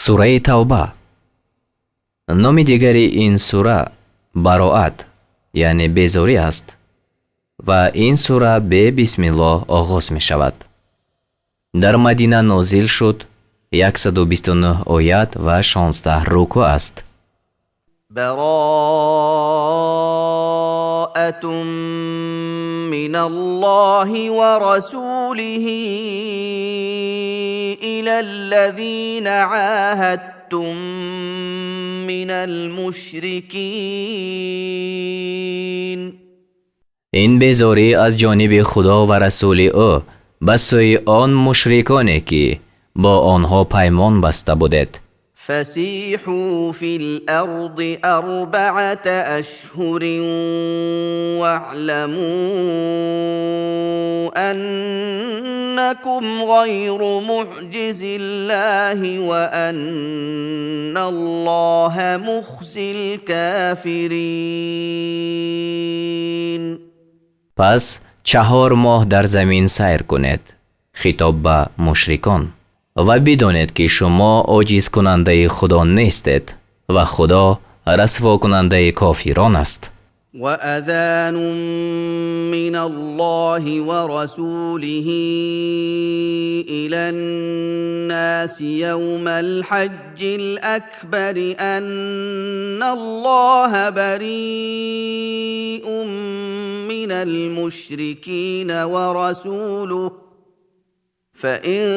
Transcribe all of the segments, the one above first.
Сураи Тавба. Номи дигари ин сура Бароат, яъне безорӣ аст, ва ин сура бе бисмиллоҳ оғоз мешавад. Дар Мадина нозил шуд, 129 оят ва 16 рукӯъ аст. براءة من الله ورسوله إلى الذين عاهدتم من المشركين. Ин безорӣ аз ҷониби Худо ва расули ӯ ба сӯи он мушриконе, ки бо онҳо паймон баста будед. فسيحوا في الارض 4 اشهر واعلموا انكم غير معجزي الله وان الله مخزي الكافرين. Пас 4 моҳ дар замин сайр кунед, хитоб ба мушрикон, ва бидонед, ки шумо оҷизкунандаи Худо нестед ва Худо расвокунандаи кофирон аст. واذان من الله ورسوله الى الناس يوم الحج الاكبر ان الله بريء من المشركين ورسوله، فان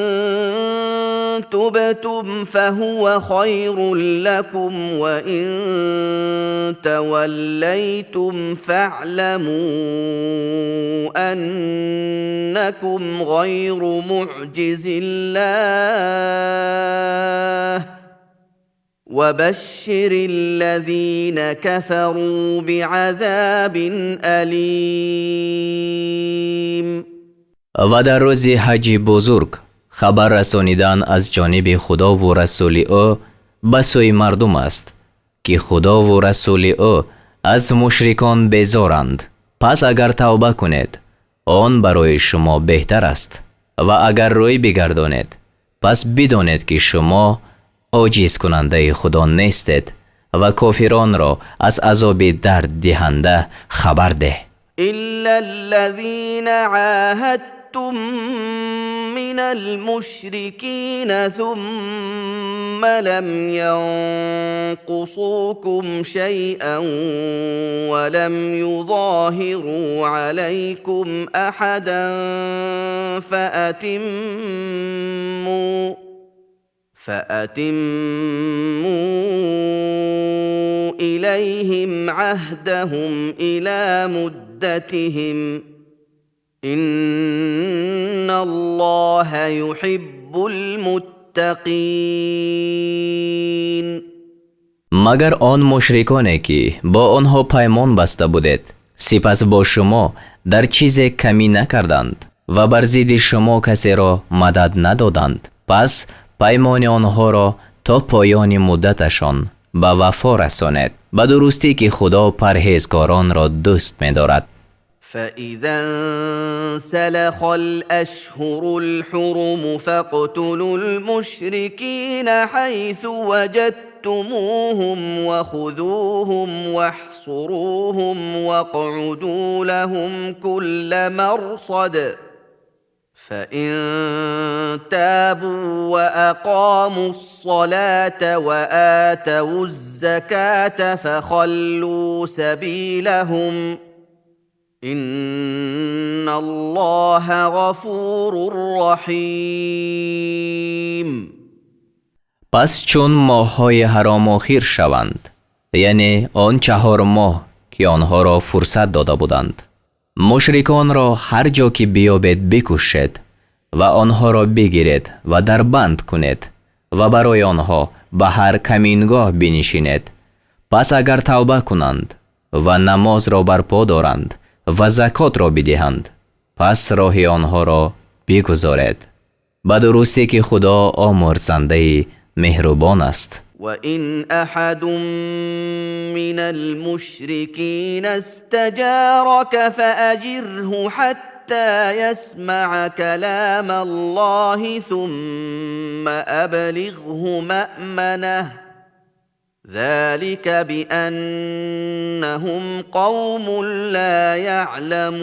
تبتم فهو خير لكم، وان توليتم فاعلموا انكم غير معجزي الله، وبشر الذين كفروا بعذاب اليم. Ва дар рӯзи ҳаҷи бузург хабар расонидан аз ҷониби Худову расули ӯ ба сӯи мардум аст, ки Худову расули ӯ аз мушрикон безоранд. Пас агар тавба кунед, он барои шумо беҳтар аст, ва агар рӯй бигардонед, пас бидонед, ки шумо оҷизкунандаи Худо нестед, ва кофиронро аз азоби дарддиҳанда хабар деҳ. الا الذين عاهدتم من المشركين ثم لم ينقصوكم شيئا ولم يظاهروا عليكم احدا فاتموا اليهم عهدهم الى مدتهم، ان الله يحب المتقين. Магар он мушриконе, ки бо онҳо паймон баста будед, сипас бо шумо дар чизе камӣ накарданд ва бар зидди шумо касеро мадад надоданд, пас паймони онҳоро то поёни муддаташон ба вафо расонед. Ба дурустӣ, ки Худо парҳезгоронро дӯст медорад. فاذا انسلخ الاشهر الحرم فاقتلوا المشركين حيث وجدتموهم وخذوهم واحصروهم واقعدوا لهم كل مرصد، فان تابوا واقاموا الصلاه واتوا الزكاه فخلوا سبيلهم، ان الله غفور رحيم. Пас чун моҳҳои ҳаром охир шаванд, яъне он 4 моҳ, ки онҳоро фурсат дода буданд, мушриконро ҳар ҷо ки биёбед, бикушед ва онҳоро бигиред ва дар банд кунед ва барои онҳо ба ҳар камингоҳ бинишинед. Пас агар тавба кунанд ва намозро барпо доранд ва закотро бидиҳанд, пас роҳи онҳоро бигузоред. Ба дурустӣ, ки Худо омӯрзандаи меҳрубон аст. وان احد من المشركين استجارك فاجره حتى حتى يسمع كلام الله ثم أبلغه مأمنه ذلك بأنهم قوم لا يعلمون.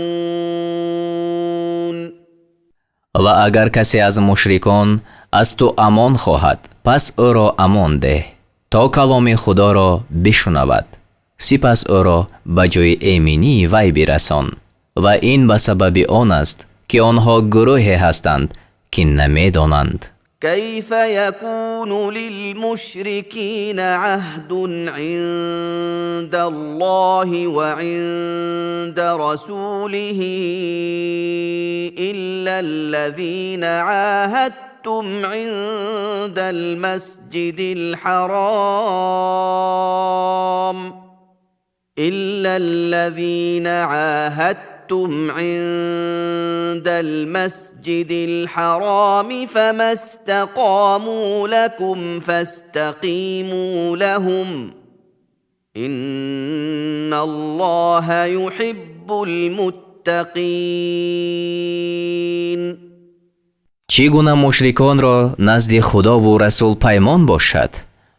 Ва агар касе аз мушрикон аз ту амон хоҳад, пас ӯро амон деҳ, то каломи Худоро бишунавад, сипас ӯро ба ҷои эминии вай бирасон. Ва ин ба сабаби он аст, ки онҳо гурӯҳе ҳастанд, ки намедонанд. كيف يكون للمشركين عهد عند الله وعند رسوله إلا الذين عاهدتم عند المسجد الحرام إلا الذين عاهدتم عند المسجد الحرام فما استقاموا لكم فاستقيموا لهم إن الله يحب المتقين. Чӣ гуна мушриконро назди Худову Расул паймон бошад,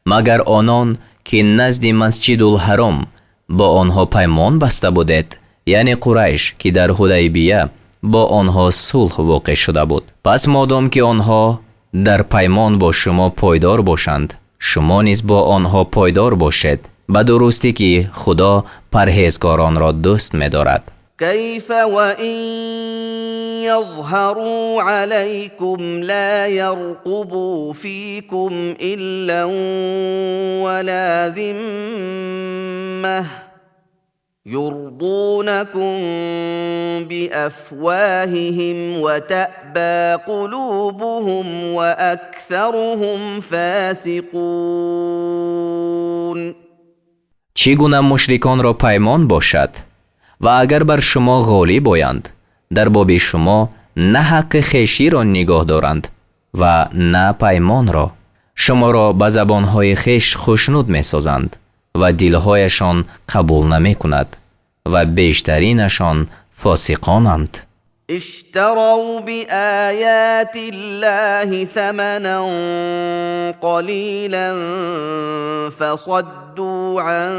магар онон, ки назди Масҷидулҳаром бо онҳо паймон баста будед, яъне Қурайш, ки дар Ҳудайбия бо онҳо сулҳ воқеъ шуда буд. Пас модом ки онҳо дар паймон бо шумо пойдор бошанд, шумо низ бо онҳо пойдор бошед. Ба дурустӣ, ки Худо парҳезгоронро дӯст медорад. كيف وإن يظهروا عليكم لا يرقبوا فيكم إلا ولا ذمة يرضونكم بأفواههم وتأبى قلوبهم وأكثرهم فاسقون. Чӣ гуна мушриконро паймон бошад, ва агар бар шумо ғолиб оянд, дар боби шумо на ҳаққи хеширо нигоҳ доранд ва на паймонро, шуморо ба забонҳои хеш хушнуд месозанд ва дилҳояшон қабул намекунад, ва бештаринашон фосиқонанд. اشتروا بآيات الله ثمنا قليلا فصدوا عن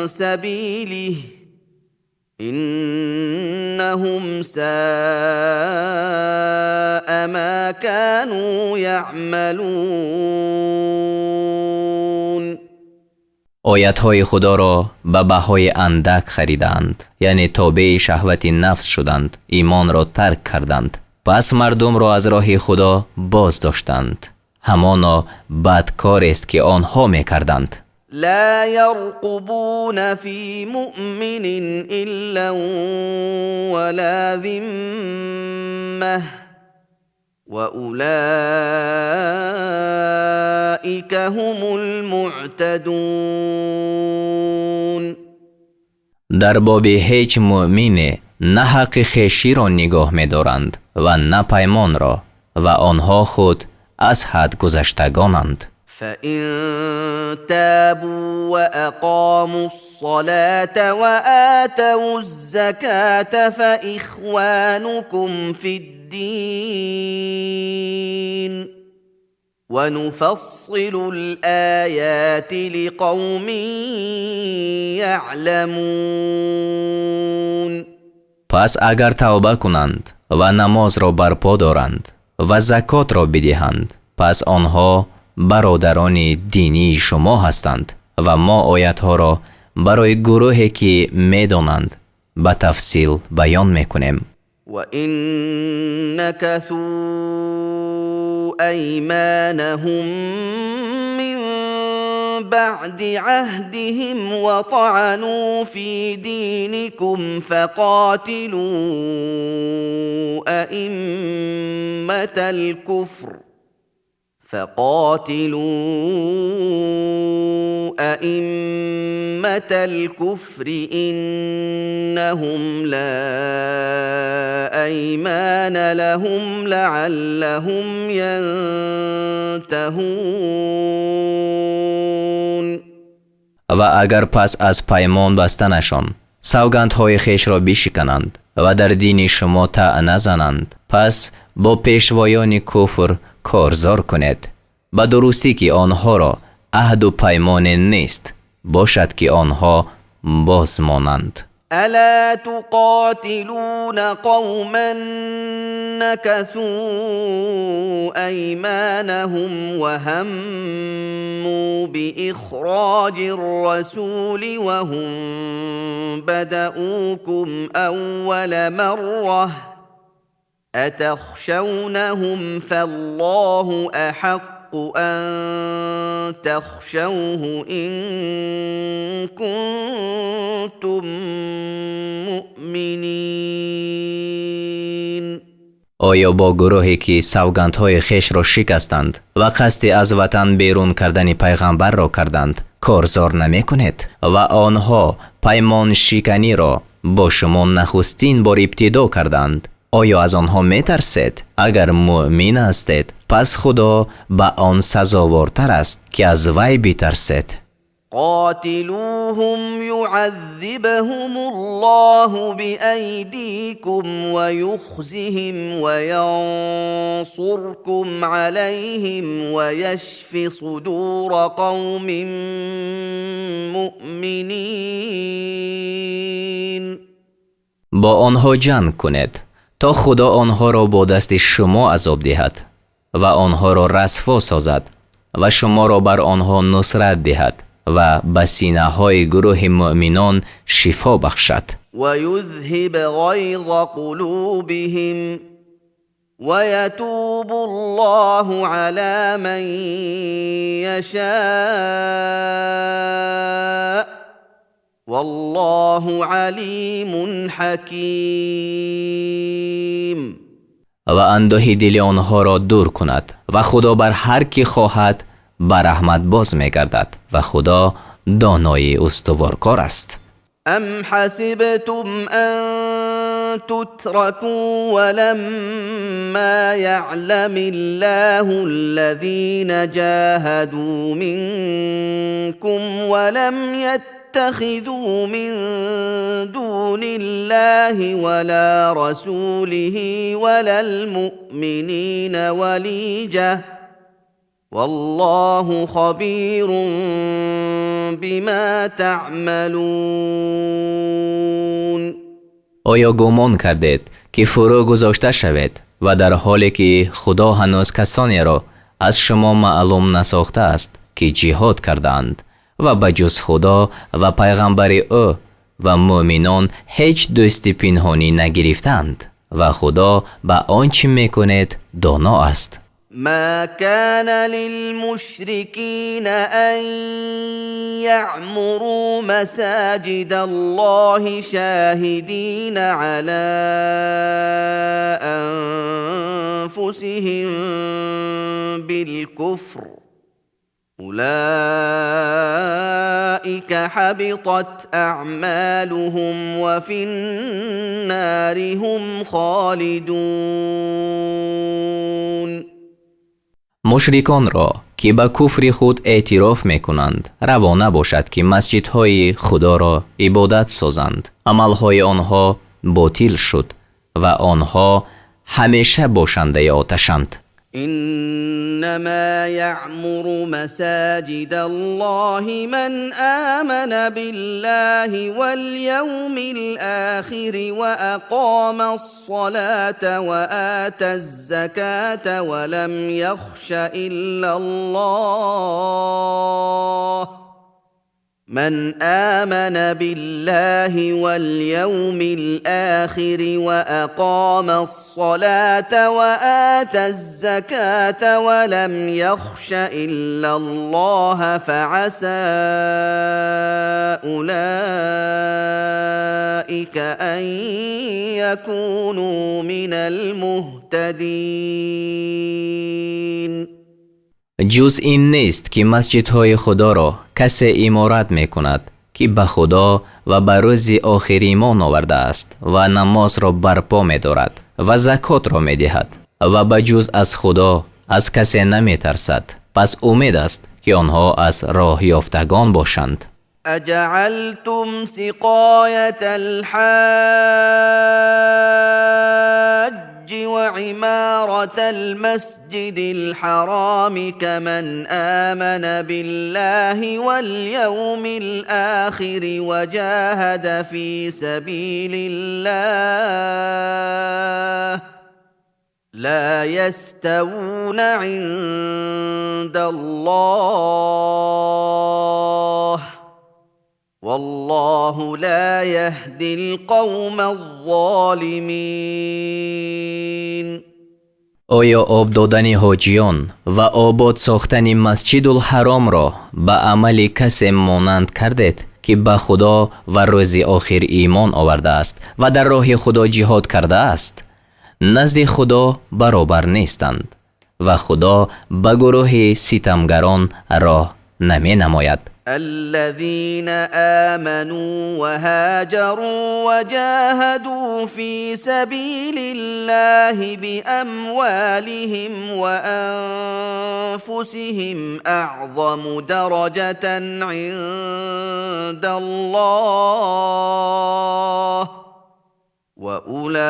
سبيله إنهم ساء ما كانوا يعملون. Оятҳои Худоро ба баҳои андак харидаанд, яъне тобеи шаҳвати нафс шуданд, имонро тарк карданд, пас мардумро аз роҳи Худо боз доштанд. Ҳамоно бад корест, ки онҳо мекарданд. لا يرقبون في مؤمن إلا ولا ذمة وأولئك هم المعتدون. Дар боби ҳеҷ муъмине на ҳаққи хеширо нигоҳ медоранд ва на паймонро, ва онҳо худ аз ҳад гузаштагонанд. فإن تابوا وأقاموا الصلاة وآتوا الزكاة فإخوانكم في الدين ونفصل الآيات لقوم يعلمون. Пас агар тавба кунанд ва намозро барпо доранд ва закотро бидиҳанд, пас онҳо бародарони динии шумо ҳастанд, ва мо оятҳоро барои гурӯҳе, ки медонанд, ба тафсил баён мекунем. وإن نكثوا أيمانهم من بعد عهدهم وطعنوا في دينكم فقاتلوا أئمة الكفر إنهم لا أيمان لهم لعلهم ينتهون. Ва агар пас аз паймон бастанашон савгандҳои хешро бишикананд Ва дар дини шумо таъна зананд, пас бо пешвоёни куфр корзор кунед. Ба дурустӣ, ки онҳоро аҳду паймоне нест, бошад, ки онҳо боз монанд. ألا تقاتلون قوما نكثوا أيمانهم وهموا بإخراج الرسول وهم بدءوكم أول مرة أتخشونهم فالله أحق أن تخشوه إن كنتم مؤمنين. Оё бо гурӯҳе, ки савгандҳои хешро шикастанд ва қасди аз ватан берун кардани пайғамбарро карданд, корзор намекунед ва онҳо паймоншиканиро бо шумо нахустин бор ибтидо карданд? Оё аз онҳо метарсед? Агар муъмин ҳастед, пас Худо ба он сазовортар аст, ки аз вай битарсед. قاتلوهم يعذبهم الله بأيديكم ويخزهم وينصركم عليهم ويشف صدور قوم مؤمنين. Бо онҳо ҷанг кунед, то Худо онҳоро бо дасти шумо азоб диҳад ва онҳоро расво созад ва шуморо бар онҳо нусрат диҳад ва ба синаҳои гурӯҳи муъминон шифо бахшад. ويذهب غيظ قلوبهم ويتوب الله على من يشاء والله عليم حكيم. Ва андӯҳи дили онҳоро дур кунад, ва Худо бар ҳар кӣ хоҳад ба раҳмат боз мегардад, ва Худо донои устуворкор аст. أم حسبتم أن تتركوا ولما يعلم الله الذين جاهدوا منكم ولم يتخذوا من دون الله ولا رسوله ولا المؤمنين وليجة والله خبير بما تعملون. Оё гумон кардед, ки фурӯ гузошта шавед ва дар ҳоле ки Худо ҳанӯз касонеро аз шумо маълум насохтааст, ки ҷиҳод кардаанд ва ба ҷуз Худо ва пайғамбари ӯ ва муъминон ҳеҷ дӯсти пинҳонӣ нагирифтаанд, ва Худо ба он чӣ мекунед доно аст. ما كان للمشركين أن يعمروا مساجد الله شاهدين على أنفسهم بالكفر أولئك حبطت أعمالهم وفي النار هم خالدون. Мушриконро, ки ба куфри худ эътироф мекунанд, раво набошад, ки масҷидҳои Худоро ибодат созанд. Амалҳои онҳо ботил шуд ва онҳо ҳамеша бошандаи оташанд. إنما يعمر مساجد الله من آمن بالله واليوم الآخر وأقام الصلاة وآتى الزكاة ولم يخش إلا الله. من آمن بالله واليوم الآخر وأقام الصلاة وآتى الزكاة ولم يخش إلا الله فعسى أولئك أن يكونوا من المهتدين. Ҷуз ин нест, ки масҷидҳои Худоро касе иморат мекунад, ки ба Худо ва ба рӯзи охир имон овардааст ва намозро барпо медорад ва закотро медиҳад ва ба ҷуз аз Худо аз касе наметарсад. Пас умед аст, ки онҳо аз роҳёфтагон бошанд. أجعلتم سقاية الحاج وعمارة المسجد الحرام كمن آمن بالله واليوم الآخر وجاهد في سبيل الله لا يستوون عند الله والله لا يهدي القوم الظالمين. Оё об додани ҳоҷиён ва обод сохтани Масҷидулҳаромро ба амали касе монанд кардед, ки ба Худо ва рӯзи охир имон овардааст ва дар роҳи Худо ҷиҳод кардааст? Назди Худо баробар нестанд, ва Худо ба гурӯҳи ситамгарон роҳ наменамояд. الذين آمنوا وهاجروا وجاهدوا في سبيل الله بأموالهم وأنفسهم أعظم درجة عند الله وأولئك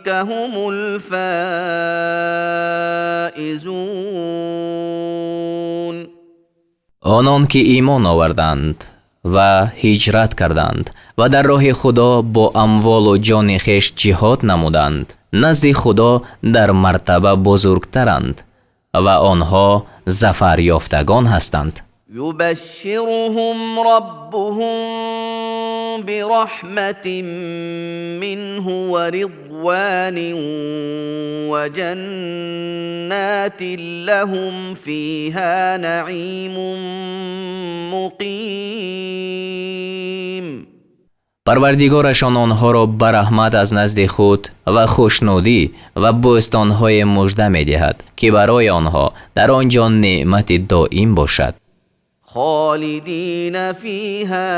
هم الفائزون. Онон ки имон оварданд ва ҳиҷрат карданд ва дар роҳи Худо бо амволу ҷони хеш ҷиҳод намуданд, назди Худо дар мартаба бузургтаранд ва онҳо зафарёфтагон ҳастанд. يبشرهم ربهم برحمة منه ورضوان وجنات لهم فيها نعيم مقيم. Парвардигорашон онҳоро ба раҳмат аз назди худ ва хушнудӣ ва бӯстонҳое мужда медиҳад, ки барои онҳо дар он ҷо неъмати доим бошад. خالدين فيها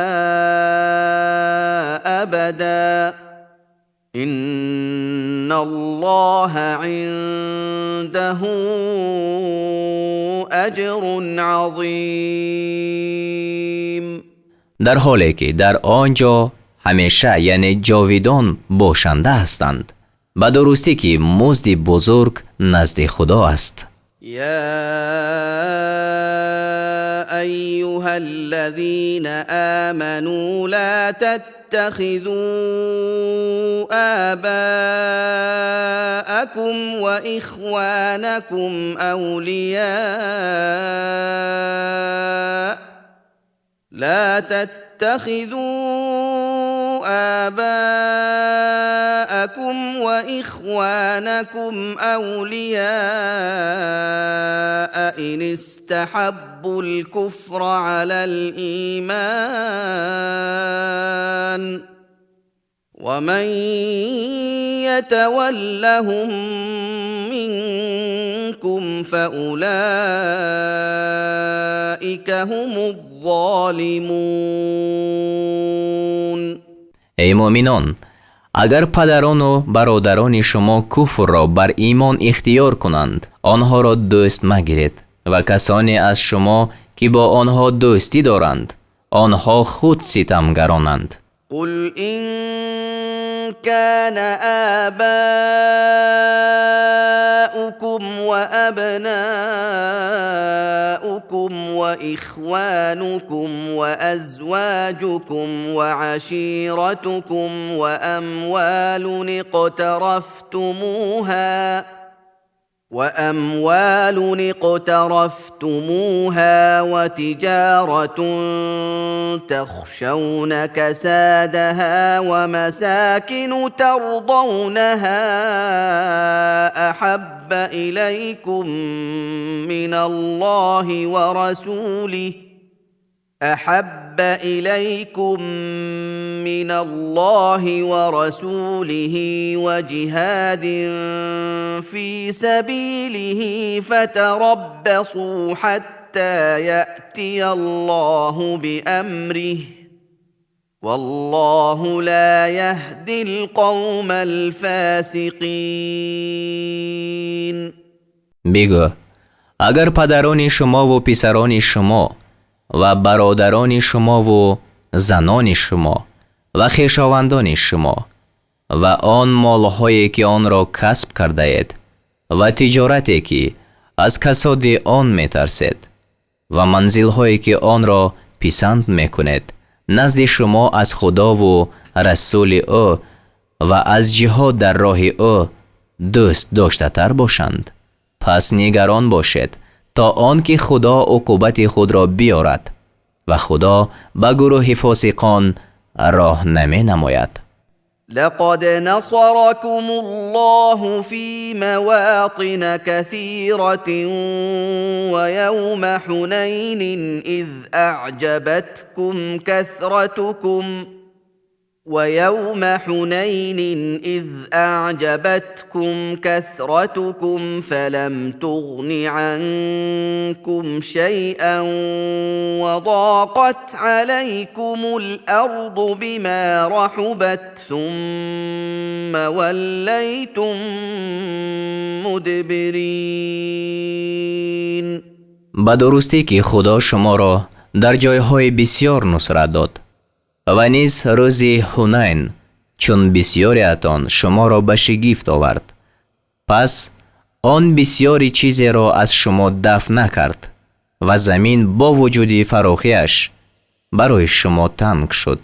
أبدا، إن الله عنده أجر عظيم. Дар ҳоле ки дар он ҷо ҳамеша, яъне ҷовидон бошанда ҳастанд. Ба дурустӣ ки музди бузург назди Худо аст. يا أيها الذين آمنوا، لا تتخذوا آباءكم وإخوانكم أولياء، لا تتخذوا آباءكم وإخوانكم أولياء إن استحبوا الكفر على الإيمان، ومن يتولهم منكم فأولئك هم الظالمون. Эй муъминон, агар падарону бародарони шумо куфрро бар имон ихтиёр кунанд, онҳоро дӯст магиред, ва касоне аз шумо ки бо онҳо дӯстӣ доранд, онҳо худ ситамгаронанд. قل إن كان آباؤكم وأبناؤكم وإخوانكم وأزواجكم وعشيرتكم وأموال اقترفتموها وتجارة تخشون كسادها ومساكن ترضونها أحب إليكم من الله ورسوله، احب اليكم من الله ورسوله وجهاد في سبيله، فتربصوا حتى ياتي الله بامره، والله لا يهدي القوم الفاسقين. Бигӯ, агар падарони шумову писарони шумо Ва бародарони шумову занони шумо ва хешовандони шумо ва он молҳое ки онро касб кардаед ва тиҷорате ки аз касоди он метарсед ва манзилҳое ки онро писанд мекунед назди шумо аз Худову расули ӯ ва аз ҷиҳод дар роҳи ӯ дӯст доштатар бошанд, пас нигарон бошед то он ки Худо уқубати худро биёрад ва Худо ба гурӯҳи фосиқон роҳ наменамояд. لقد نصركم الله في مواطن كثيرة ويوم حنين إذ أعجبتكم كثرتكم ويوم حنين إذ أعجبتكم كثرتكم فلم تغن عنكم شيئا وضاقت عليكم الأرض بما رحبت ثم وليتم مدبرين. Ба дурустӣ ки Худо шуморо дар ҷойҳои бисёр нусрат дод ва низ рӯзи Ҳунайн, чун бисёриатон шуморо ба шигифт овард, пас он бисёри чизеро аз шумо дафт накард ва замин бо вуҷуди фарохиаш барои шумо танг шуд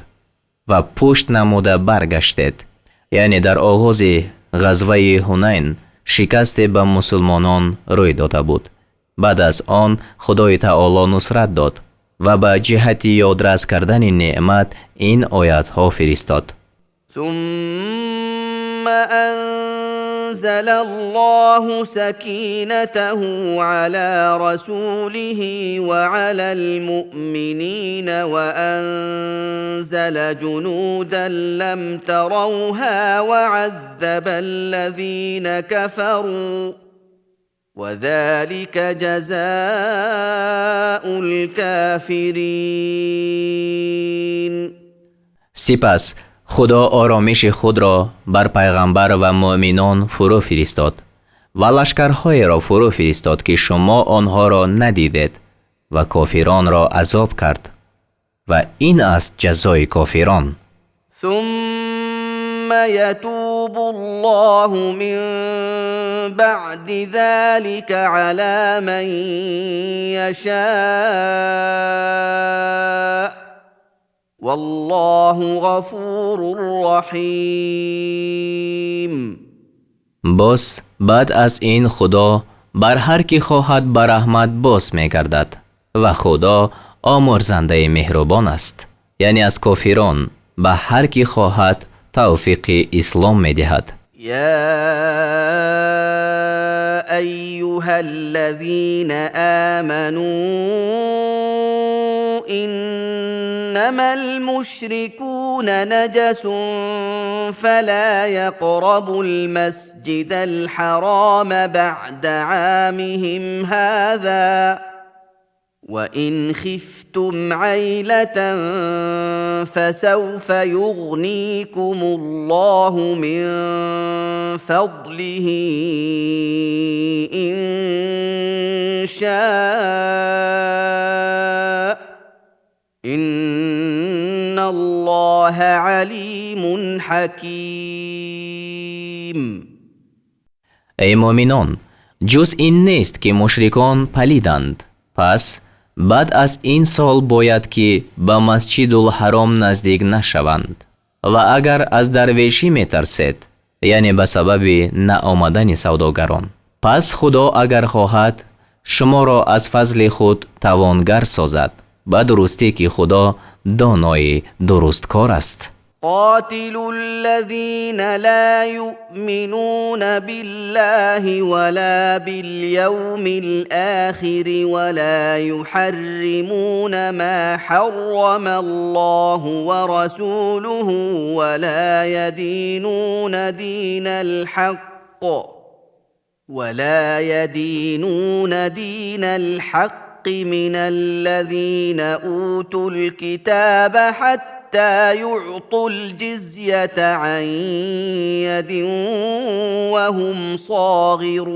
ва пушт намуда баргаштед. Яъне дар оғози ғазваи Ҳунайн шикасте ба мусулмонон рӯй дода буд. Баъд аз он Худои Таоло нусрат дод ва ба ҷиҳати ёдрас кардани неъмат ин оятҳо фиристод. ثم أنزل الله سكينته على رسوله وعلى المؤمنين وأنزل جنودا لم تروها وعذب الذين كفروا وذلك جزاء الكافرين. Сипас Худо оромиши худро бар пайғамбар ва муъминон фурӯ фиристод ва лашкарҳоеро фурӯ фиристод, ки шумо онҳоро надидед, ва кофиронро азоб кард, ва ин аст ҷазои кофирон. ثم يتوب الله من بعد ذلك على من يشاء والله غفور رحيم. Боз баъд аз ин Худо бар ҳар ки хоҳад ба раҳмат боз мегардад ва Худо омӯрзандаи меҳрубон аст. Яъне аз кофирон ба ҳар ки хоҳад тавфиқи ислом медиҳад. يا ايها الذين امنوا انما المشركون نجس فلا يقربوا المسجد الحرام بعد عامهم هذا وان خفتم عيله فسوف يغنيكم الله من فضله ان شاء ان الله عليم حكيم. Эй муъминон, ҷуз ин нест, ки мушрикон палиданд, пас баъд аз ин сол бояд ки ба Масҷидулҳаром наздик нашаванд. Ва агар аз дарвешӣ метарсед, яъне ба сабаби наомадани савдогарон, пас Худо агар хоҳад шуморо аз фазли худ тавонгар созад. Ба дурустӣ ки Худо донои дурусткор аст. قاتلوا الذين لا يؤمنون بالله ولا باليوم الاخر ولا يحرمون ما حرم الله ورسوله ولا يدينون دين الحق من الذين اوتوا الكتاب حتى يعطوا الجزيه عن يد وهم صاغرون.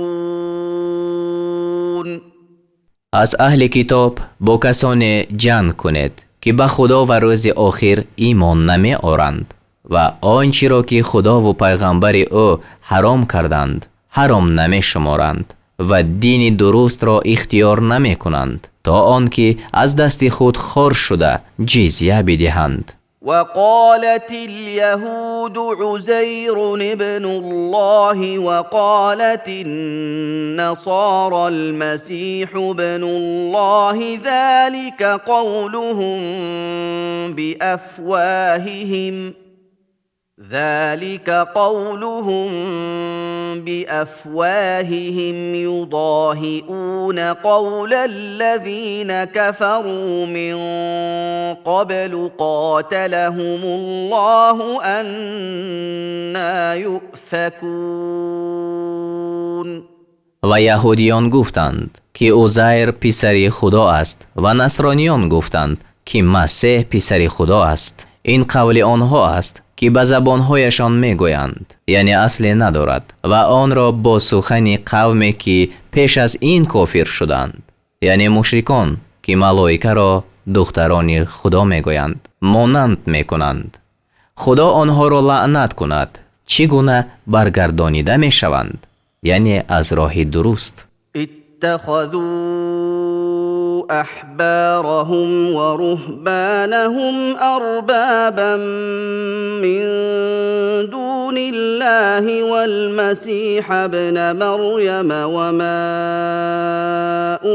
Аз аҳли китоб бо касоне ҷанг кунед, ки ба Худо ва рӯзи охир имон намеоранд ва он чиро ки Худову пайғамбари ӯ ҳаром карданд, ҳаром намешуморанд ва дини дурустро ихтиёр намекунанд, то он ки аз дасти худ хор шуда ҷизя бидиҳанд. وقالت اليهود عزير ابن الله وقالت النصارى المسيح ابن الله ذلك قولهم بافواههم ذلك قولهم بافواههم يضاهئون قول الذين كفروا من قبل قاتلهم الله أنى يؤفكون. Ва яҳудиён гуфтанд, ки Узайр писари Худо аст, ва насрониён гуфтанд, ки Масеҳ писари Худо аст. Ин қавли онҳо аст, ки ба забонҳояшон мегӯянд, яъне асле надорад, ва онро бо сухани қавме, ки пеш аз ин кофир шуданд, яъне мушрикон, ки малоикаро духтарони Худо мегӯянд, монанд мекунанд. Худо онҳоро лаънат кунад, чӣ гуна баргардонида мешаванд, яъне аз роҳи дуруст. اتخذوا احبارهم ورهبانهم اربابا من دون الله والمسيح ابن مريم وما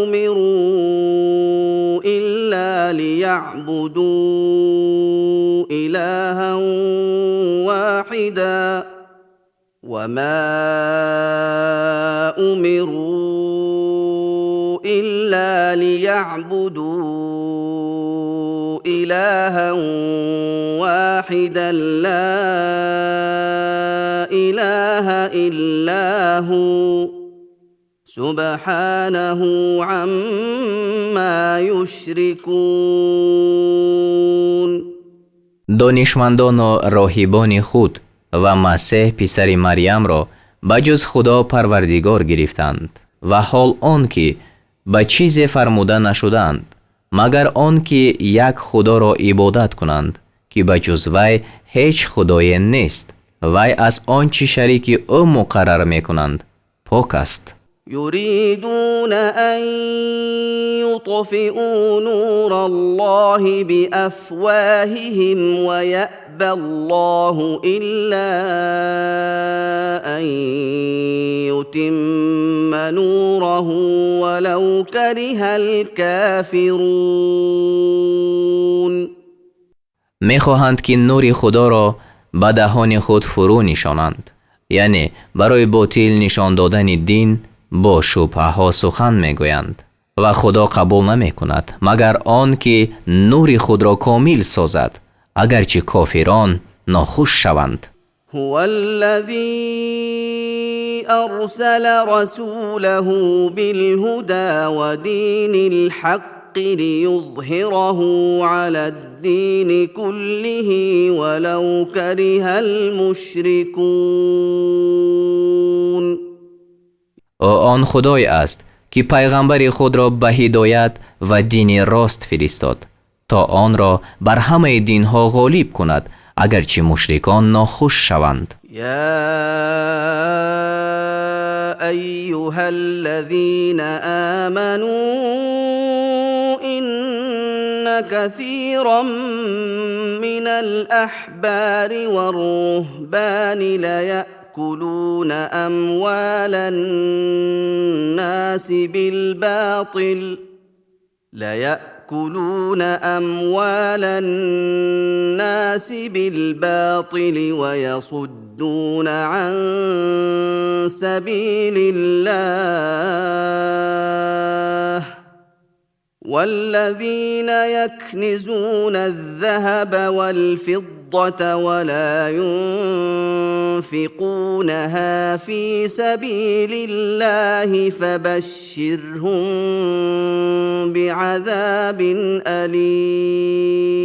امروا الا ليعبدوا الها واحدا وما امروا الا ليعبدوا الها واحدا لا اله الا هو سبحانه عما يشركون. Донишмандону роҳибони худ ва Масеҳ писари Марьямро ба ҷуз Худо парвардигор гирифтанд, ва ҳол он ки ба чизе фармуда нашудаанд, магар он ки як Худоро ибодат кунанд, ки ба ҷуз вай ҳеҷ худое нест. Вай аз он чӣ шарики ӯ муқаррар мекунанд, пок аст. يريدون ان يطفئوا نور الله بافواههم ويابى الله الا ان يتم نوره ولو كره الكافرون. Мехоҳанд, ки нури Худоро ба даҳони худ фурӯ нишонанд, яъне барои ботил нишон додани дин бо шубҳаҳо сухан мегӯянд, ва Худо қабул намекунад, магар он ки нури худро комил созад, агарчи кофирон нохуш шаванд. هو الذي ارسل رسوله بالهدى ودين الحق ليظهره على الدين كله ولو كره المشركون. Ӯ он Худое аст, ки пайғамбари худро ба ҳидоят ва дини рост фиристод, то онро бар ҳамаи динҳо ғолиб кунад, агарчи мушрикон нохуш шаванд. يا ايها الذين امنوا ان كثيرا من الاحبار والرهبان لياكلون اموال الناس بالباطل ليأكلون أموال الناس بالباطل ويصدون عن سبيل الله. والذين يكنزون الذهب والفضة ولا ينفقونها في سبيل الله فبشرهم بعذاب أليم.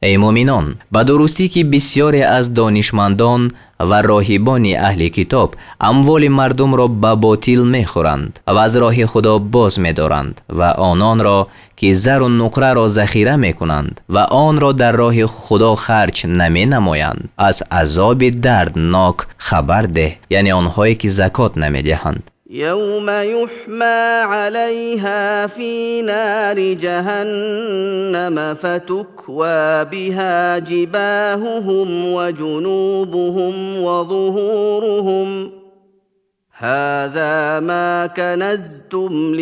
Эй муъминон, ба дурустӣ, ки бисьёре аз донишмандон Ва роҳибони аҳли китоб амволи мардумро ба ботил мехӯранд ва аз роҳи Худо боз медоранд ва ононро, ки зару нуқраро захира мекунанд ва онро дар роҳи Худо харҷ наменамоянд, аз азоби дарднок хабар деҳ, яъне онҳое ки закот намедиҳанд. يوم يحمى عليها في نار جهنم فتكوى بها جباههم وجنوبهم وظهورهم هذا ما كنزتم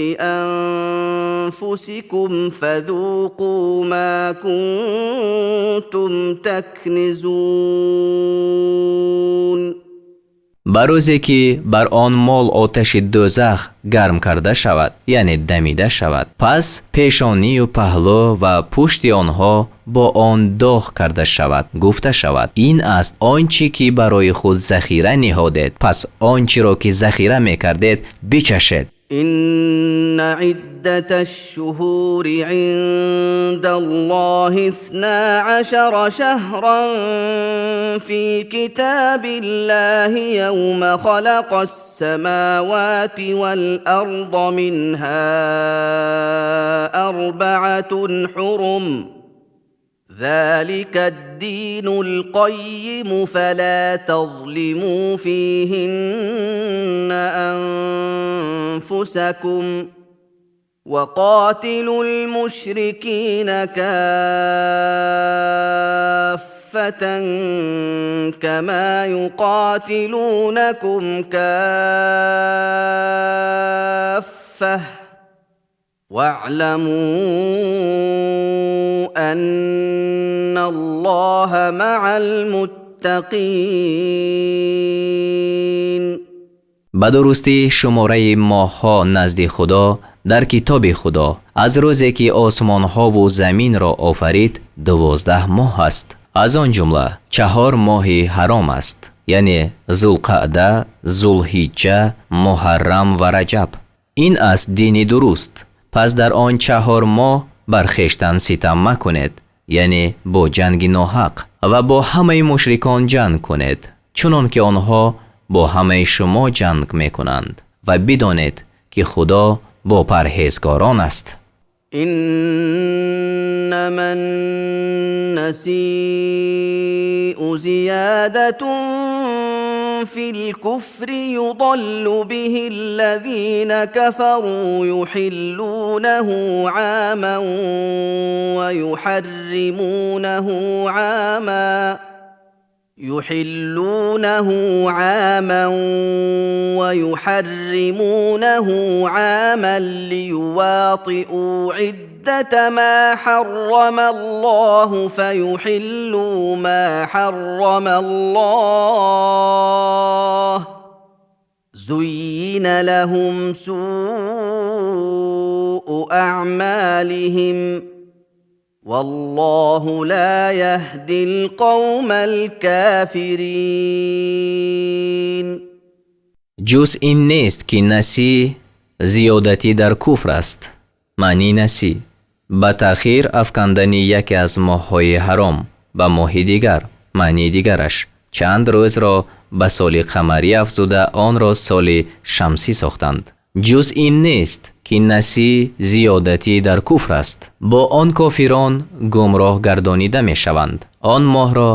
لأنفسكم فذوقوا ما كنتم تكنزون. Ба рӯзе ки бар он мол оташи дӯзах гарм карда шавад, яъне дамида шавад, пас пешонию паҳлӯ ва пушти онҳо бо он доғ карда шавад, гуфта шавад: ин аст он чӣ ки барои худ захира ниҳодед, пас он чиро ки захира мекардед, бичашед. إن عدة الشهور عند الله 12 شهرا في كتاب الله يوم خلق السماوات والأرض منها 4 حرم ذلك الدين القيم فلا تظلموا فيهن أنفسكم وقاتلوا المشركين كافة كما يقاتلونكم كافة واعلموا أن الله مع المتقين. Ба дурустӣ, шумораи моҳҳо назди Худо дар китоби Худо аз рӯзе ки осмонҳову заминро офарид, 12 моҳ аст. Аз он ҷумла чаҳор моҳи ҳаром аст, яъне Зулқаъда, Зулҳиҷҷа, Муҳаррам ва Раҷаб. Ин аст дини дуруст, пас дар он чаҳор моҳ бар хештан ситам макунед, яъне бо ҷанги ноҳақ, ва бо ҳамаи мушрикон ҷанг кунед, чунон ки онҳо бо ҳамаи шумо ҷанг мекунанд, ва бидонед, ки Худо бо парҳезгорон аст. إنما النسيء زيادة في الكفر يضل به الذين كفروا يحلونه عاما ويحرمونه عاما ليواطئوا عدة ما حرم الله فيحلوا ما حرم الله زين لهم سوء أعمالهم والله لا يهدي القوم الكافرين. Ҷуз ин нест, ки насӣ зиёдатӣ дар куфр аст. Маънии насӣ ба таъхир афкандани яке аз моҳҳои ҳаром ба моҳи дигар. Маънии дигараш чанд рӯзро ба соли қамарӣ афзуда, онро соли шамсӣ сохтанд. Ҷуз ин нест, ки насӣ зиёдатӣ дар куфр аст. Бо он кофирон гумроҳ гардонида мешаванд. Он моҳро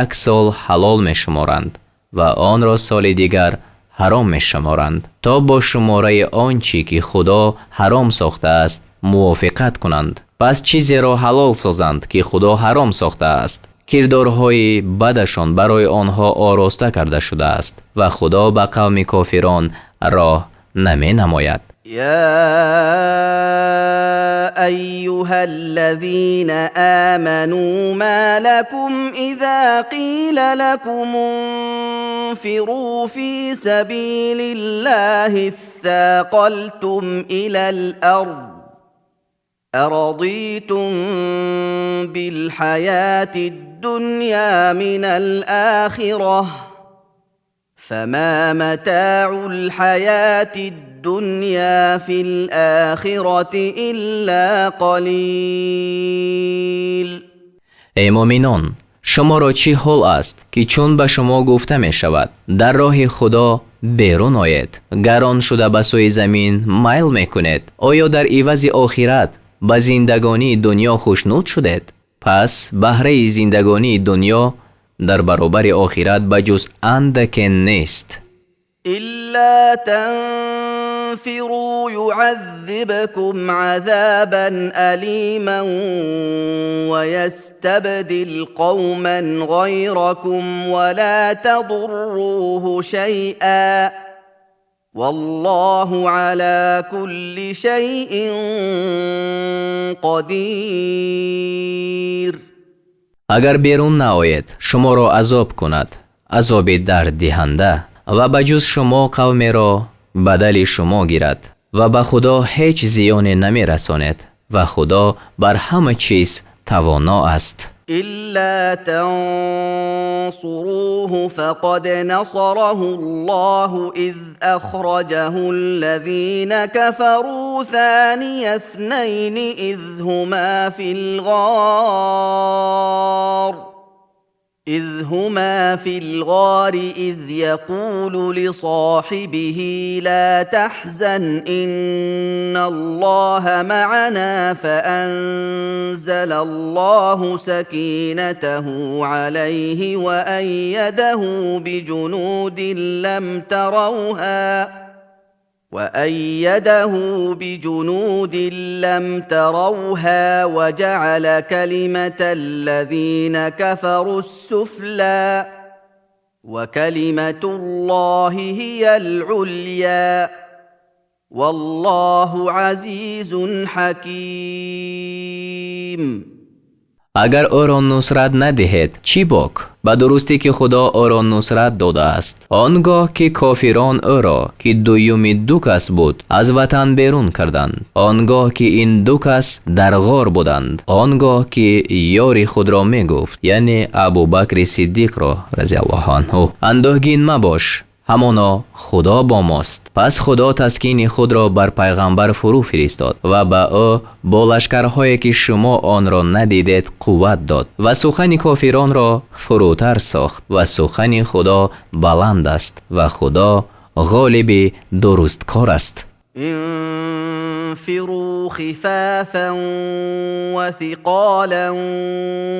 як сол ҳалол мешуморанд ва онро соли дигар ҳаром мешуморанд, то бо шумораи он чӣ ки Худо ҳаром сохтааст, мувофиқат кунанд, пас чизеро ҳалол созанд, ки Худо ҳаром сохтааст. Кирдорҳои бадашон барои онҳо ороста карда шудааст ва Худо ба қавми кофирон роҳ наменамояд. يا ايها الذين امنوا ما لكم اذا قيل لكم انفروا في سبيل الله اثاقلتم الى الارض ارضيتم بالحياه الدنيا من الاخره فما متاع الحياه الدنيا في الاخره الا قليل. Эй муъминон! Шуморо чӣ ҳол аст, ки чун ба шумо гуфта мешавад, дар роҳи Худо берун оед, гарон шуда ба сӯи замин майл мекунед? Оё дар ивази охират ба зиндагонии дунё хушнуд шудед? Пас баҳраи зиндагонии дунё дар баробари охират ба ҷуз андаке нест. إلا تنفروا يعذبكم عذابا أليما ويستبدل قوما غيركم ولا تضروه شيئا والله على كل شيء قدير. Агар берун наоед, шуморо азоб кунад, азоби дарддиҳанда, ва ба ҷуз шумо қавмеро бадали шумо гирад ва ба Худо ҳеҷ зиёне намерасонед ва Худо бар ҳама чиз тавоно аст. إلا تنصروه فقد نصره الله إذ أخرجه الذين كفروا ثاني اثنين إذ هما في الغار إذ يقول لصاحبه لا تحزن إن الله معنا، فأنزل الله سكينته عليه وأيده بجنود لم تروها وجعل كلمة الذين كفروا السفلى وكلمة الله هي العليا، والله عزيز حكيم. Агар ӯро нусрат надиҳед, чӣ бок, ба дурустӣ ки Худо ӯро нусрат додааст, он гоҳ ки кофирон ӯро, ки дуюми ду кас буд, аз ватан берун карданд, он гоҳ ки ин ду кас дар ғор буданд, он гоҳ ки ёри худро мегуфт, яъне Абубакри Сиддиқро разиаллоҳу анҳу: андӯҳгин мабош, ҳамоно Худо бо мост. Пас Худо таскини худро бар пайғамбар фурӯ фиристод ва ба ӯ бо лашкарҳое, ки шумо онро надидед, қувват дод ва сухани кофиронро фурӯтар сохт ва сухани Худо баланд аст ва Худо ғолиби дурусткор аст. انفروا خفافا وثقالا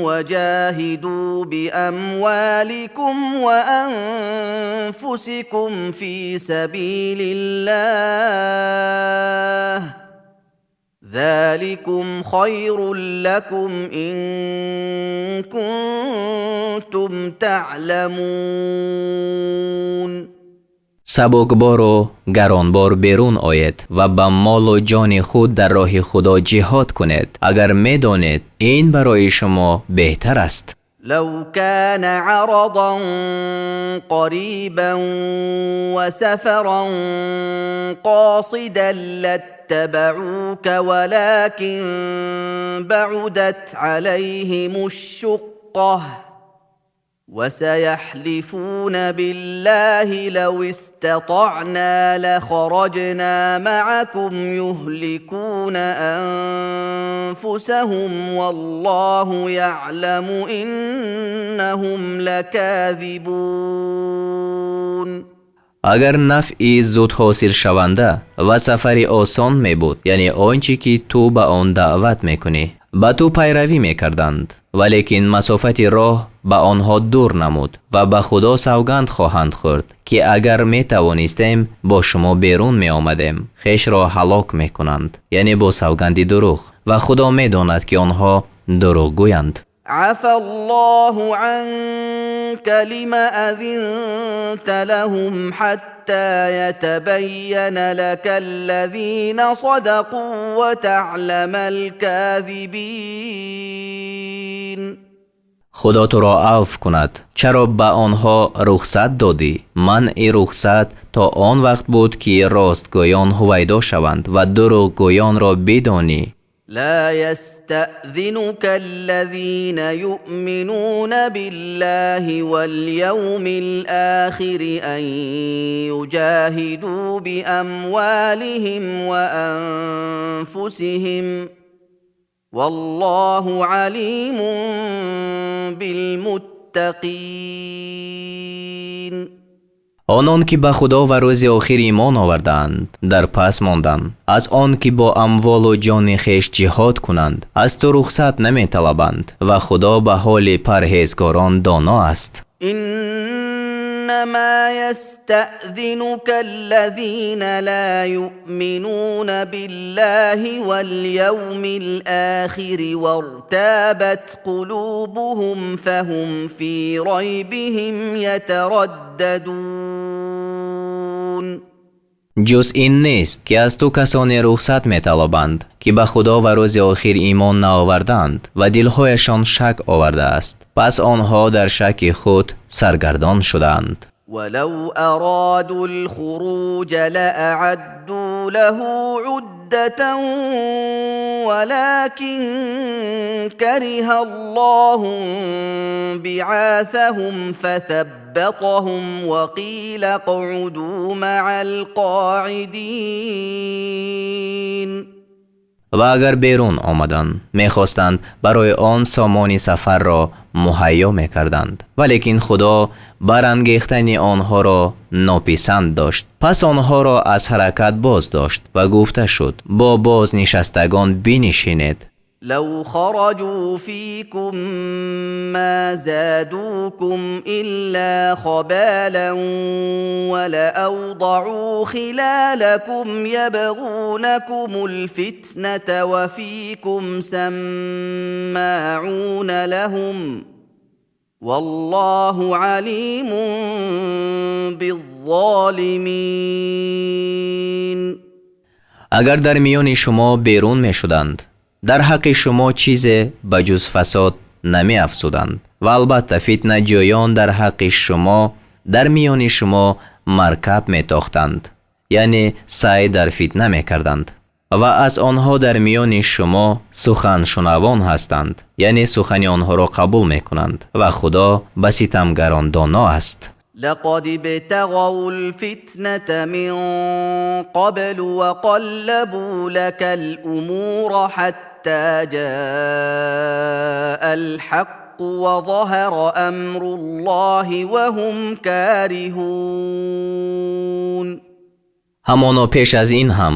وجاهدوا بأموالكم وأنفسكم في سبيل الله، ذلكم خير لكم إن كنتم تعلمون. Сабукбору гаронбор берун оед ва ба молу ҷони худ дар роҳи Худо ҷиҳод кунед. Агар медонед, ин барои шумо беҳтар аст. لو كان عرضا قريبا وسفرا قاصدا لاتبعوك، ولكن بعدت عليهم الشقه، وسيحلفون بالله لو استطعنا لخرجنا معكم، يهلكون انفسهم والله يعلم انهم لكاذبون. Агар нафъи зуд ҳосилшаванда ва сафари осон мебуд, яъне он чӣ ки ту ба он даъват мекунӣ, ба ту пайравӣ мекарданд, валекин масофати роҳ ба онҳо дур намуд ва ба Худо савганд хоҳанд хӯрд, ки агар метавонистем, бо шумо берун меомадем. Хешро ҳалок мекунанд, яъне бо савганди дурӯғ, ва Худо медонад, ки онҳо дурӯғгӯянд. عفا الله عنك، لم أذنت لهم حتى يتبين لك الذين صدقوا وتعلم الكاذبين. Худо туро авф кунад, чаро ба онҳо рухсат додӣ? Манъи рухсат то он вақт буд, ки ростгӯён ҳувайдо шаванд ва дурӯғгӯёнро бидонӣ. لا يستأذنك الذين يؤمنون بالله واليوم الآخر أن يجاهدوا بأموالهم وأنفسهم، والله عليم بالمتقين. Онон ки ба Худо ва рӯзи охир имон овардаанд, дар пас мондан аз он ки бо амволу ҷони хеш ҷиҳод кунанд, аз ту рухсат наметалабанд ва Худо ба ҳоли парҳезгорон доно аст. إنما يستأذنك الذين لا يؤمنون بالله واليوم الآخر وارتابت قلوبهم فهم في ريبهم يترددون. Ҷуз ин нест, ки аз ту касоне рухсат металабанд, ки ба Худо ва рӯзи охир имон наовардаанд ва дилҳояшон шак овардааст, пас онҳо дар шаки худ саргардон шудаанд. ولو أرادوا الخروج لأعدوا له عدة ولكن كره الله انبعاثهم فثبطهم وقيل اقعدوا مع القاعدين. Ва агар берун омадан мехостанд, барои он сомони сафарро муҳайё мекарданд, валекин Худо барангехтани онҳоро нописанд дошт, пас онҳоро аз ҳаракат боз дошт ва гуфта шуд: бо бознишастагон бинишинед. لو خرجوا فيكم ما زادوكم إلا خبالا ولأوضعوا خلالكم يبغونكم الفتنة وفيكم سماعون لهم والله عليم بالظالمين. Агар дар миёни шумо берун мешуданд, дар ҳаққи шумо чизе ба ҷуз фасод намеафзуданд ва албатта фитнаҷӯён дар ҳаққи шумо дар миёни шумо маркаб метохтанд, яъне саъй дар фитна мекарданд, ва аз онҳо дар миёни шумо суханшунавон ҳастанд, яъне сухани онҳоро қабул мекунанд, ва Худо ба ситамгарон доно аст. لقد ابتغوا الفتنة من قبل وقلبوا لك الأمور حتى جاء الحق وظهر أمر الله وهم كارهون. Ҳамоно пеш аз ин ҳам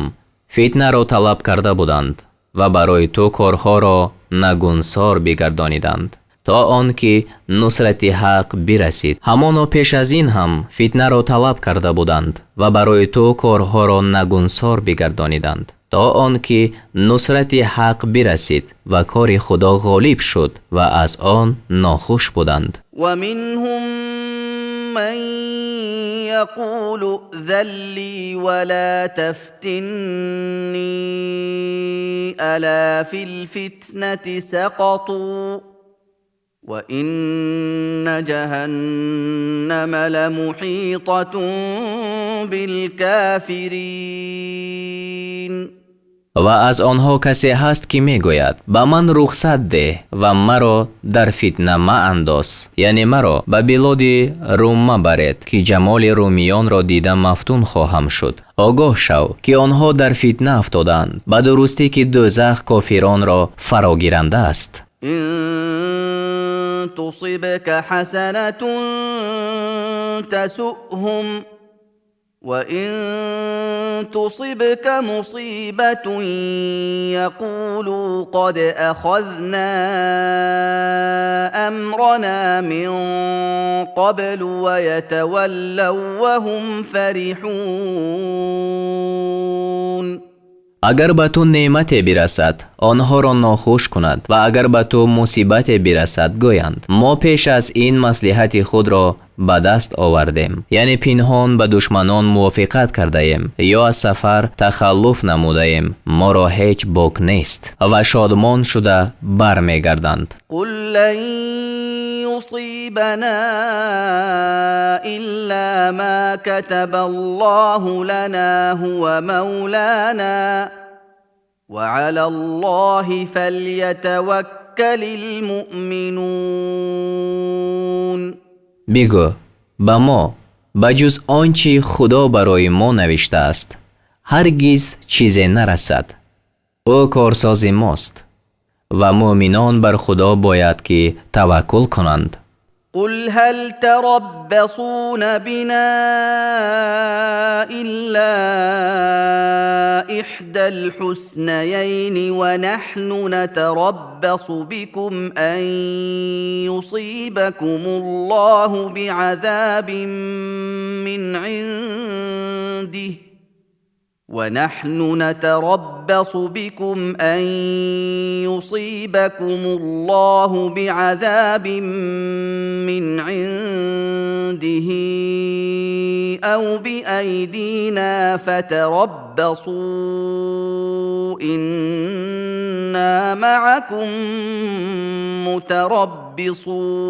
фитнаро талаб карда буданд ва барои ту корҳоро нагунсор бигардониданд, то он ки нусрати ҳақ бирасид. Ҳамоно пеш аз ин ҳам фитнаро талаб карда буданд ва барои ту корҳоро нагунсор бигардониданд, то он ки нусрати ҳақ бирасид ва кори Худо ғолиб шуд ва аз он нохуш буданд. ومنهم من يقول ائذن لي ولا تفتني ألا في الفتنة سقطوا وإن جهنم لمحيطة بالكافرين. Ва аз онҳо касе ҳаст, ки мегӯяд: ба ман рухсат деҳ ва маро дар фитна маандоз, яъне маро ба билоди Рум мабаред, ки ҷамоли румиёнро дида мафтун хоҳам шуд. Огоҳ шав, ки онҳо дар фитна афтоданд. Ба дурустӣ ки дӯзах кофиронро фарогиранда аст. إن تصبك حسنة تسؤهم وإن تصبك مصيبة يقولوا قد أخذنا أمرنا من قبل ويتولوا وهم فرحون. Агар ба ту неъмате бирасад, онҳоро нохуш кунад ва агар ба ту мусибате бирасад, гӯянд: мо пеш аз ин маслиҳати худро ба даст овардем, яъне пинҳон ба душманон мувофиқат кардаем ё аз сафар тахаллуф намудаем, моро ҳеҷ бок нест. Ва шодмон шуда бармегарданд. قل لن يصيبنا إلا ما كتب الله لنا هو مولانا وعلى الله فليتوكل المؤمنون. Бигӯ: ба мо ба ҷуз он чӣ Худо барои мо навиштааст, ҳаргиз чизе нарасад. Ӯ корсози мост. Ва муъминон бар Худо бояд ки таваккул кунанд. قل هل تربصون بنا الا احدى الحسنيين ونحن نتربص بكم ان يصيبكم الله بعذاب من عنده ونحن نتربص بكم ان يصيبكم الله بعذاب من عنده او بايدينا فتربصوا انا معكم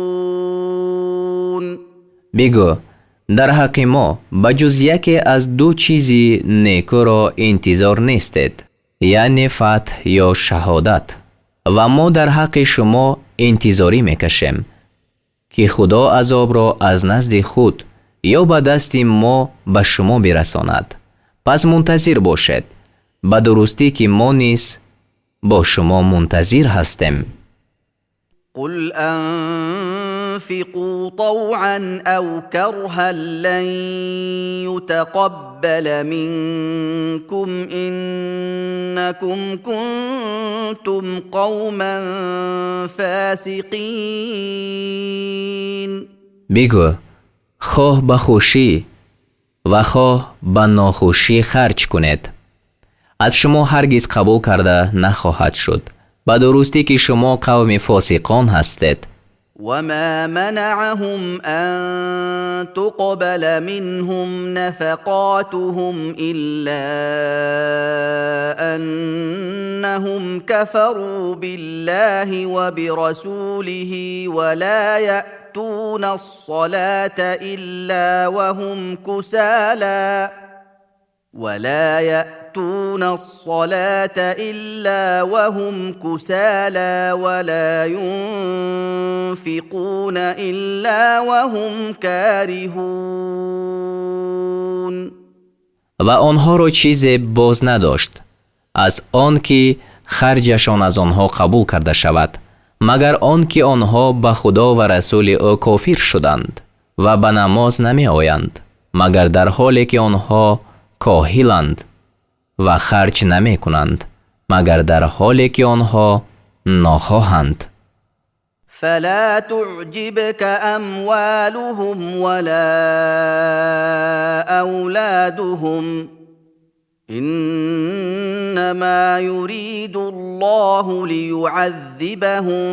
متربصون. Бигӯ: дар ҳаққи мо ба ҷуз яке аз ду чизи некӯро интизор нестед, яъне фатҳ ё шаҳодат, ва мо дар ҳаққи шумо интизорӣ мекашем, ки Худо азобро аз назди худ ё ба дасти мо ба шумо бирасонад. Пас мунтазир бошед, ба дурустӣ ки мо низ бо шумо мунтазир ҳастем. قل انفقوا طوعا او كرها لن يتقبل منكم انكم كنتم قوما فاسقين. Бигӯ: хоҳ ба хушӣ ва хоҳ ба нохушӣ харҷ кунед, аз шумо ҳаргиз қабул карда нахоҳад шуд, ба дурустӣ ки шумо қавми фосиқон ҳастед. وما منعهم ان تقبل منهم نفقاتهم الا انهم كفروا بالله وبرسوله ولا ياتون الصلاه الا وهم كسالى ولا ياتون الصلاه الا وهم كسالى ولا ينفقون الا وهم كارهون. Ва онҳоро чизе боз надошт аз он ки харҷашон аз онҳо қабул карда шавад, магар он ки онҳо ба Худо ва расули ӯ кофир шуданд ва ба намоз намеоянд, магар дар ҳоле ки онҳо коҳиланд, ва харҷ намекунанд, магар дар ҳоле ки онҳо нохоҳанд. فلا تعجبك اموالهم ولا اولادهم انما يريد الله ليعذبهم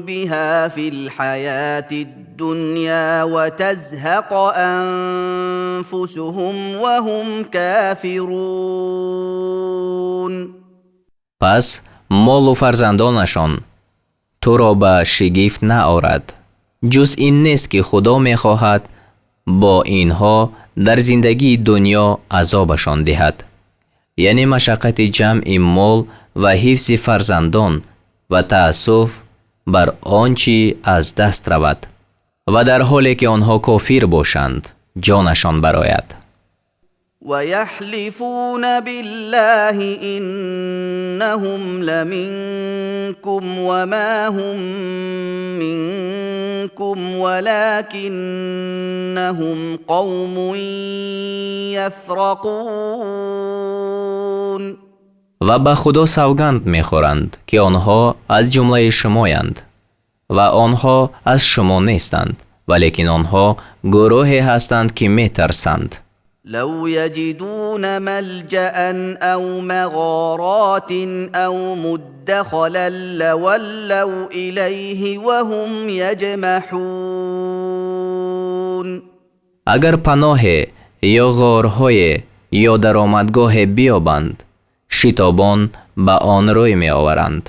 بها في الحياه الدنيا وتزهق انفسهم وهم كافرون. Пас молу фарзандонашон туро ба шигифт наорад. Ҷуз ин нест, ки Худо мехоҳад бо инҳо дар зиндагии дунё азобашон диҳад, яъне машаққати ҷамъи мол ва ҳифзи фарзандон ва таассуф бар он чӣ аз даст равад, ва дар ҳоле ки онҳо кофир бошанд, ҷонашон барояд. ويحلفون بالله انهم لمنكم وما هم منكم ولكنهم قوم يفرقون. Ва ба Худо савганд мехӯранд, ки онҳо аз ҷумлаи шумоянд, ва онҳо аз шумо нестанд, валекин онҳо гурӯҳе ҳастанд, ки метарсанд. لو يجدون ملجا او مغارات او مدخلا لولوا اليه وهم يجمحون. Агар паноҳе ё ғорҳое ё даромадгоҳе биёбанд, шитобон ба он рӯй меоваранд.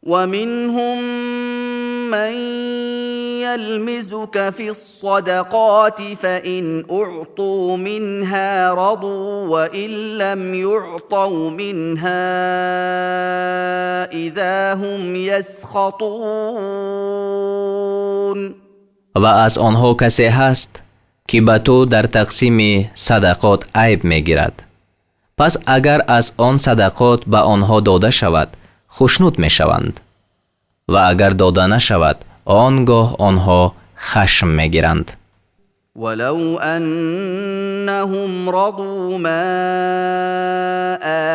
ومنهم من يلمزك في الصدقات فان اعطوا منها رضوا وان لم يعطوا منها اذا هم يسخطون. Ва аз онҳо касе ҳаст, ки ба ту дар тақсими садақот айб мегирад. Пас агар аз он садақот ба онҳо дода шавад, Хушнуд мешаванд, ва агар дода нашавад, он гоҳ онҳо хашм мегиранд. ولو انهم رضوا ما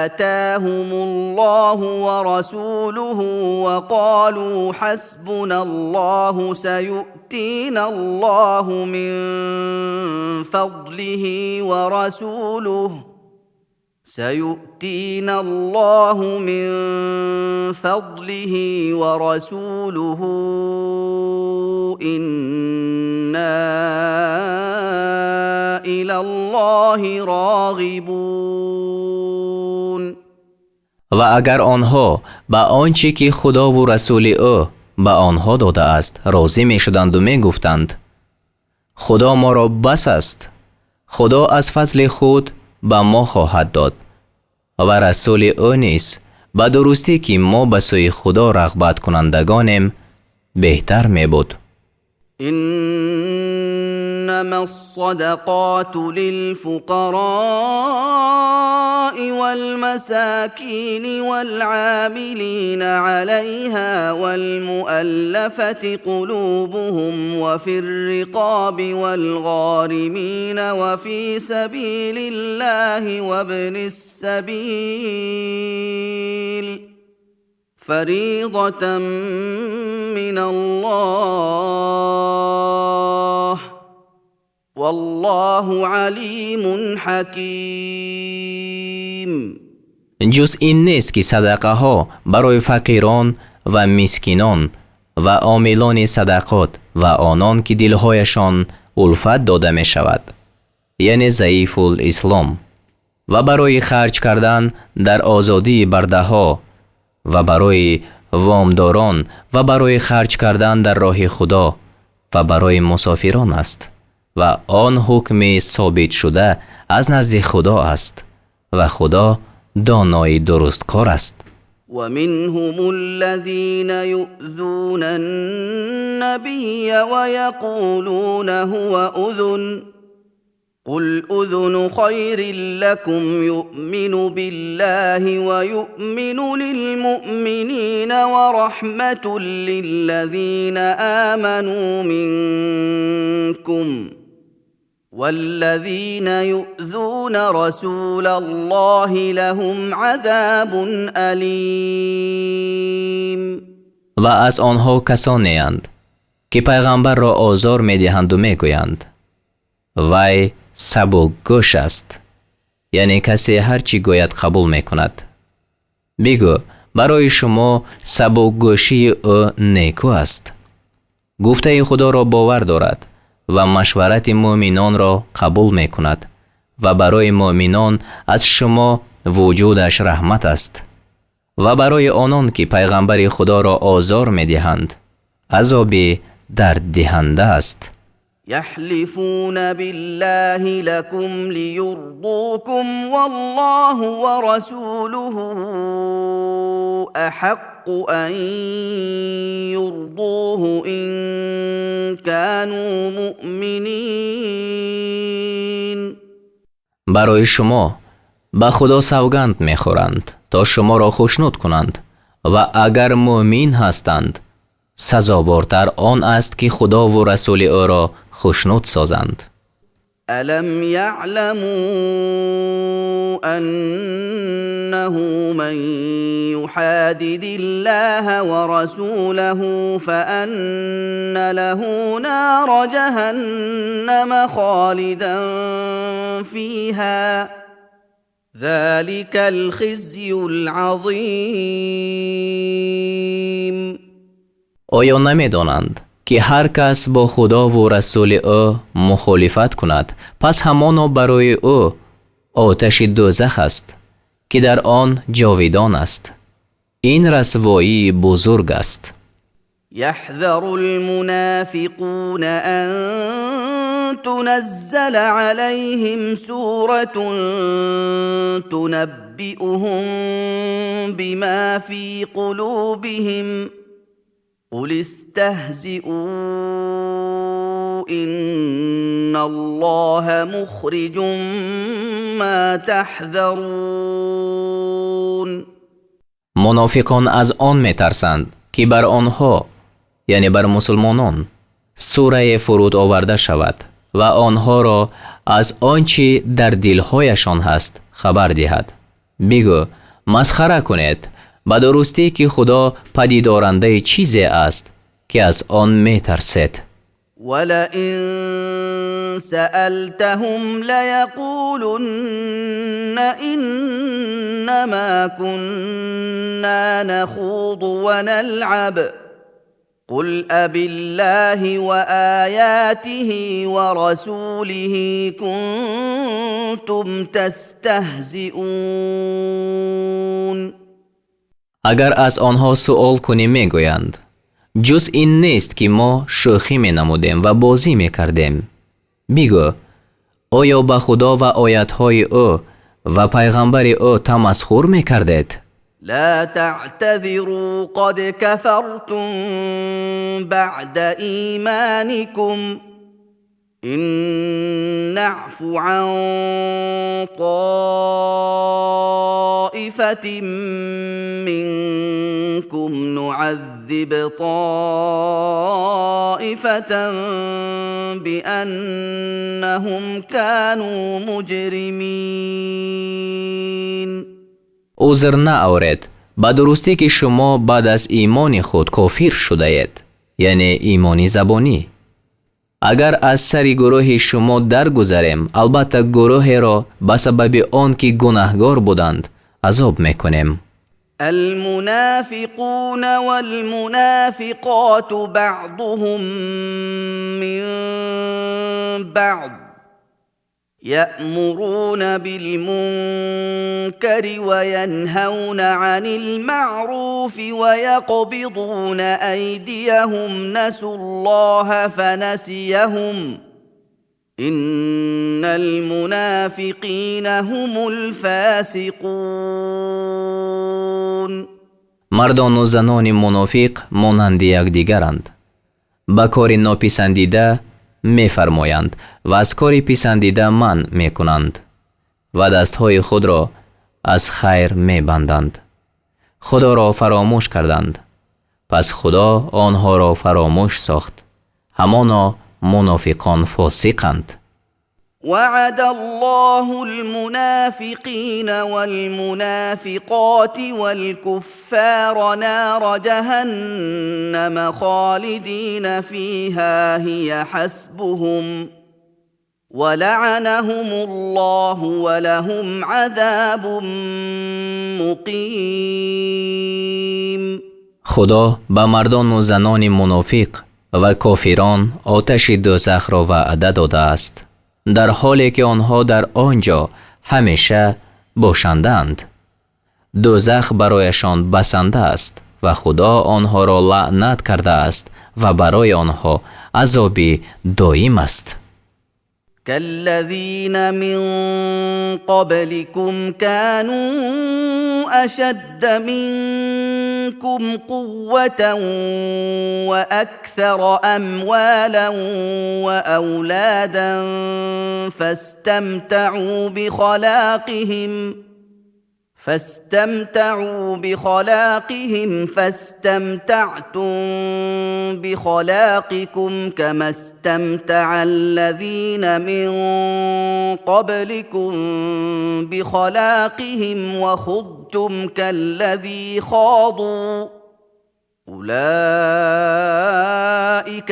اتاهم الله ورسوله وقالوا حسبنا الله سيؤتينا الله من فضله ورسوله سيؤتينا الله من فضله ورسوله انا الى الله راغبون. Ва агар онҳо ба он чӣ ки Худову расули ӯ ба онҳо додааст, розӣ мешуданду мегуфтанд: «Худо моро бас аст, Худо аз фазли худ ба мо хоҳад дод ва расули ӯ низ, ба дурустӣ ки мо ба сӯи Худо рағбаткунандагонем», беҳтар мебуд. انما الصدقات للفقراء والمساكين والعاملين عليها والمؤلفه قلوبهم وفي الرقاب والغارمين وفي سبيل الله وابن السبيل فريضه من الله والله عليم حكيم. Ҷуз ин нест, ки садақаҳо барои фақирон ва мискинон ва омилони садақот ва онон ки дилҳояшон улфат дода мешавад, яъне заифул ислом, ва барои харҷ кардан дар озодии бардаҳо ва барои вомдорон ва барои харҷ кардан дар роҳи Худо ва барои мусофирон аст, ва он ҳукми собитшуда аз назди Худо аст, ва Худо донои дурусткор аст. ومنهم الذين يؤذون النبي ويقولون هو اذن قل اذن خير لكم يؤمن بالله ويؤمن للمؤمنين ورحمه للذين امنوا منكم والذين يؤذون رسول الله لهم عذاب اليم. Ва аз онҳо касонеанд, ки пайғамбарро озор медиҳанду мегӯянд: «Вай сабукгӯш аст», яъне касе ҳар чӣ гӯяд, қабул мекунад. Бигӯ: «Барои шумо сабукгӯшии ӯ неку аст. Гуфтаи Худоро бовар дорад ва машварати мӯъминонро қабул мекунад, ва барои мӯъминон аз шумо вуҷудаш раҳмат аст, ва барои онон ки пайғамбари Худоро озор медиҳанд, азоби дарддиҳанда аст». يحلفون بالله لكم ليرضوكم والله ورسوله احق ان يرضوه ان كانوا مؤمنين. Барои шумо ба Худо савганд мехӯранд, то шуморо хушнуд кунанд, ва агар мӯъмин ҳастанд, сазовортар он аст, ки Худову расули ӯро хушнуд созанд. الم يعلموا انه من يحادد الله ورسوله فان له نار جهنم خالدا فيها ذلك الخزي العظيم. Оё намедонанд, ки ҳар кас бо Худову расули ӯ мухолифат кунад, пас ҳамоно барои ӯ оташи дӯзах аст, ки дар он ҷовидон аст? Ин расвоии бузург аст. يحذر المنافقون ان تنزل عليهم سوره تنبئهم بما في قلوبهم قل استهزئوا ان الله مخرج ما تحذرون. Мунофиқон аз он метарсанд, ки бар онҳо, яъне бар мусулмонон, сурае фуруд оварда шавад ва онҳоро аз он чӣ дар дилҳояшон ҳаст хабар диҳад. Бигӯ: масхара кунед, ба дурустӣ ки Худо падидорандаи чизе аст, ки аз он метарсед. ولئن سألتهم ليقولن إنما كنا نخوض ونلعب قل أبالله وآياته ورسوله كنتم تستهزئون. Агар аз онҳо суол кунӣ, мегӯянд: ҷуз ин нест, ки мо шӯхӣ менамудем ва бозӣ мекардем. Бигӯ: оё ба Худо ва оятҳои ӯ ва пайғамбари ӯ тамасхур мекардед? لا تعتذروا قد كفرتم بعد إيمانكم إن نعف عن طائفة منكم نعذب طائفة بأنهم كانوا مجرمين. Узр наоред, ба дурустӣ ки шумо баъд аз имони худ кофир шудаед, яъне имони забонӣ. Агар аз сари гурӯҳи шумо даргузарем, албатта гурӯҳеро ба сабаби он ки гунаҳгор буданд азоб мекунем. المنافقون والمنافقات بعضهم من بعض يأمرون بالمنكر وينهون عن المعروف ويقبضون أيديهم نسوا الله فنسيهم إن المنافقين هم الفاسقون. Мардону занони мунофиқ монанди якдигаранд: ба кори нописандида мефармоянд ва аз кори писандида манъ мекунанд ва дастҳои худро аз хайр мебанданд. Худоро фаромӯш карданд, пас Худо онҳоро фаромӯш сохт. Ҳамоно мунофиқон фосиқанд. وعد الله المنافقين والمنافقات والكفار نار جهنم خالدين فيها هي حسبهم ولعنهم الله ولهم عذاب مقيم. Худо ба мардону занони мунофиқ ва кофирон оташи дӯзахро ваъда додааст, дар ҳоле ки онҳо дар он ҷо ҳамеша бошандаанд. Дӯзах барояшон басанда аст ва Худо онҳоро лаънат кардааст ва барои онҳо азоби доим аст. كالذين من قبلكم كانوا أشد منكم قوة وأكثر أموالا وأولادا فاستمتعوا بخلاقهم فاستمتعتم بخلاقكم كما استمتع الذين من قبلكم بخلاقهم وخضتم كالذي خاضوا أولئك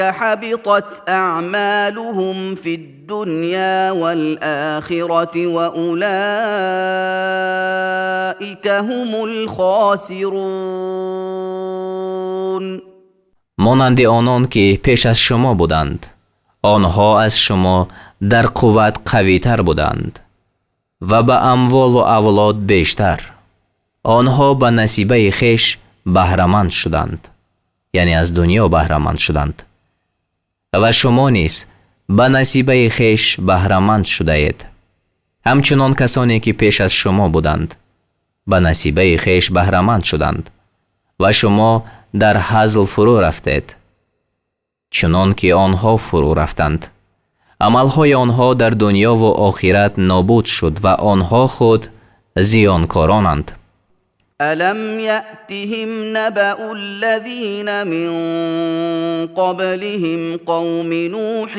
حبطت أعمالهم في الدنيا والآخرة وأولئك هم الخاسرون. Монанди онон ки пеш аз шумо буданд, онҳо аз шумо дар қувват қавитар буданд ва ба амволу авлод бештар. Онҳо ба насибаи хеш баҳраманд шуданд, яъне аз дунё баҳраманд шуданд, ва шумо низ ба насибаи хеш баҳраманд шудаед, ҳамчунон касоне ки пеш аз шумо буданд ба насибаи хеш баҳраманд шуданд, ва шумо дар ҳазл фурӯ рафтед, чунон ки онҳо фурӯ рафтанд. Амалҳои онҳо дар дунёву охират нобуд шуд ва онҳо худ зиёнкоронанд. ألم يأتهم نبأ الذين من قبلهم قوم نوح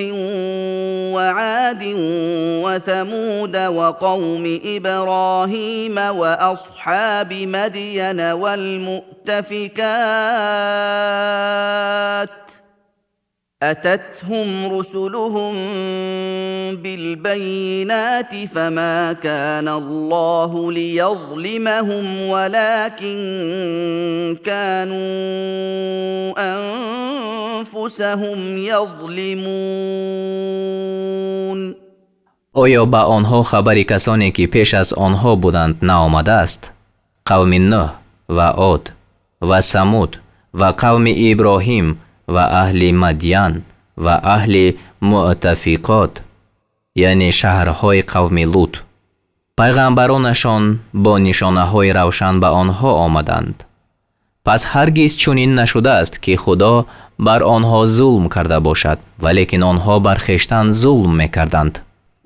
وعاد وثمود وقوم إبراهيم وأصحاب مدين والمؤتفكات أتتهم رسلهم بالبينات فما كان الله ليظلمهم ولكن كانوا أنفسهم يظلمون. Оё ба онҳо хабари касоне, ки пеш аз онҳо буданд, наомадааст? Қавми Нӯҳ ва Од ва Самуд ва қавми Иброҳим ва аҳли Мадян ва аҳли Муътафиқот, яъне шаҳрҳои қавми Лут. Пайғамбаронашон бо нишонаҳои равшан ба онҳо омаданд. Пас ҳаргиз чунин нашудааст, ки Худо бар онҳо зулм карда бошад, валекин онҳо бар хештан зулм мекарданд.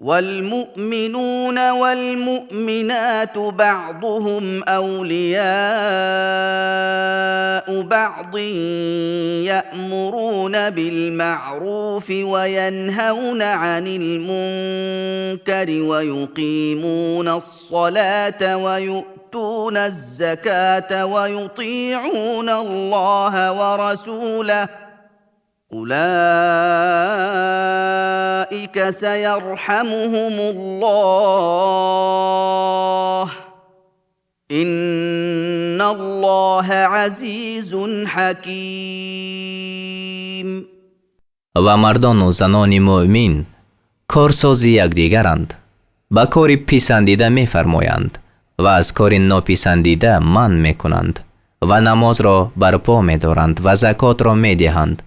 والمؤمنون والمؤمنات بعضهم أولياء بعض يأمرون بالمعروف وينهون عن المنكر ويقيمون الصلاة ويؤتون الزكاة ويطيعون الله ورسوله أولئك سيرحمهم الله إن الله عزيز حكيم. Ва мардону занони мӯъмин корсози якдигаранд, ба кори писандида мефармоянд ва аз кори нописандида манъ мекунанд ва намозро барпо медоранд ва закотро медиҳанд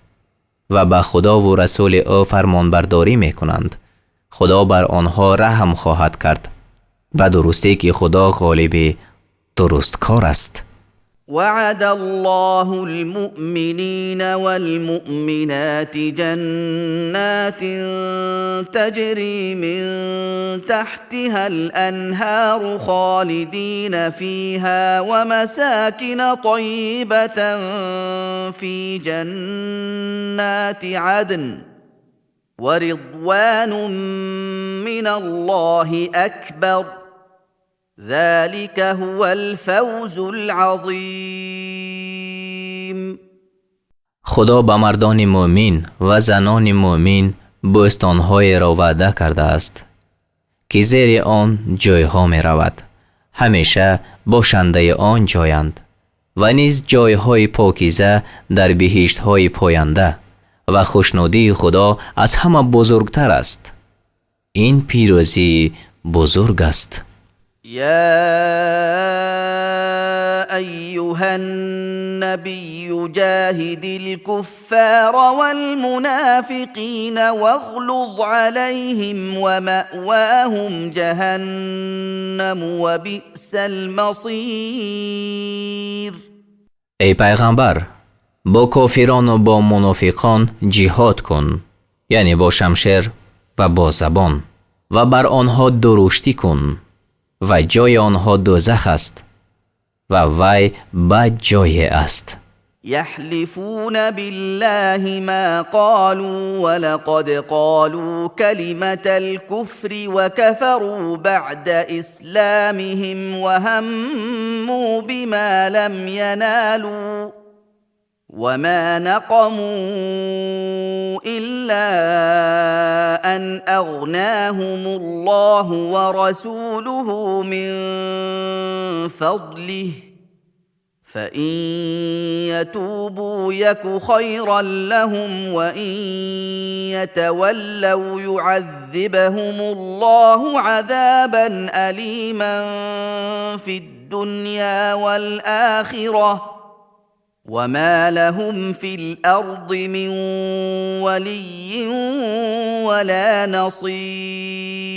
ва ба Худову расули ӯ фармонбардорӣ мекунанд. Худо бар онҳо раҳм хоҳад кард. Ба дурустӣ, ки Худо ғолиби дурусткор аст. وعد الله المؤمنين والمؤمنات جنات تجري من تحتها الأنهار خالدين فيها ومساكن طيبة في جنات عدن ورضوان من الله أكبر ذلك هو الفوز العظيم. Худо ба мардони мӯъмин ва занони мӯъмин бӯстонҳоеро ваъда кардааст, ки зери он ҷойҳо меравад, ҳамеша бошандаи он ҷоянд, ва низ ҷойҳои покиза дар биҳиштҳои поянда, ва хушнудии Худо аз ҳама бузургтар аст. Ин пирӯзии бузург аст. يا أيها النبي جاهد الكفار والمنافقين واغلظ عليهم ومأواهم جهنم وبئس المصير. Эй пайғамбар, бо кофирону бо мунофиқон ҷиҳод кун, яъне бо шамшер ва бо забон, ва бар онҳо дуруштӣ кун, ва ҷои онҳо дӯзах аст, ва вай бад ҷое аст. يحلفون بالله ما قالوا ولقد قالوا كلمة الكفر وكفروا بعد إسلامهم وهموا بما لم ينالوا وما نقموا إلا أن أغناهم الله ورسوله من فضله فإن يتوبوا يك خيرا لهم وإن يتولوا يعذبهم الله عذابا أليما في الدنيا والآخرة وما لهم في الأرض من ولي ولا نصير.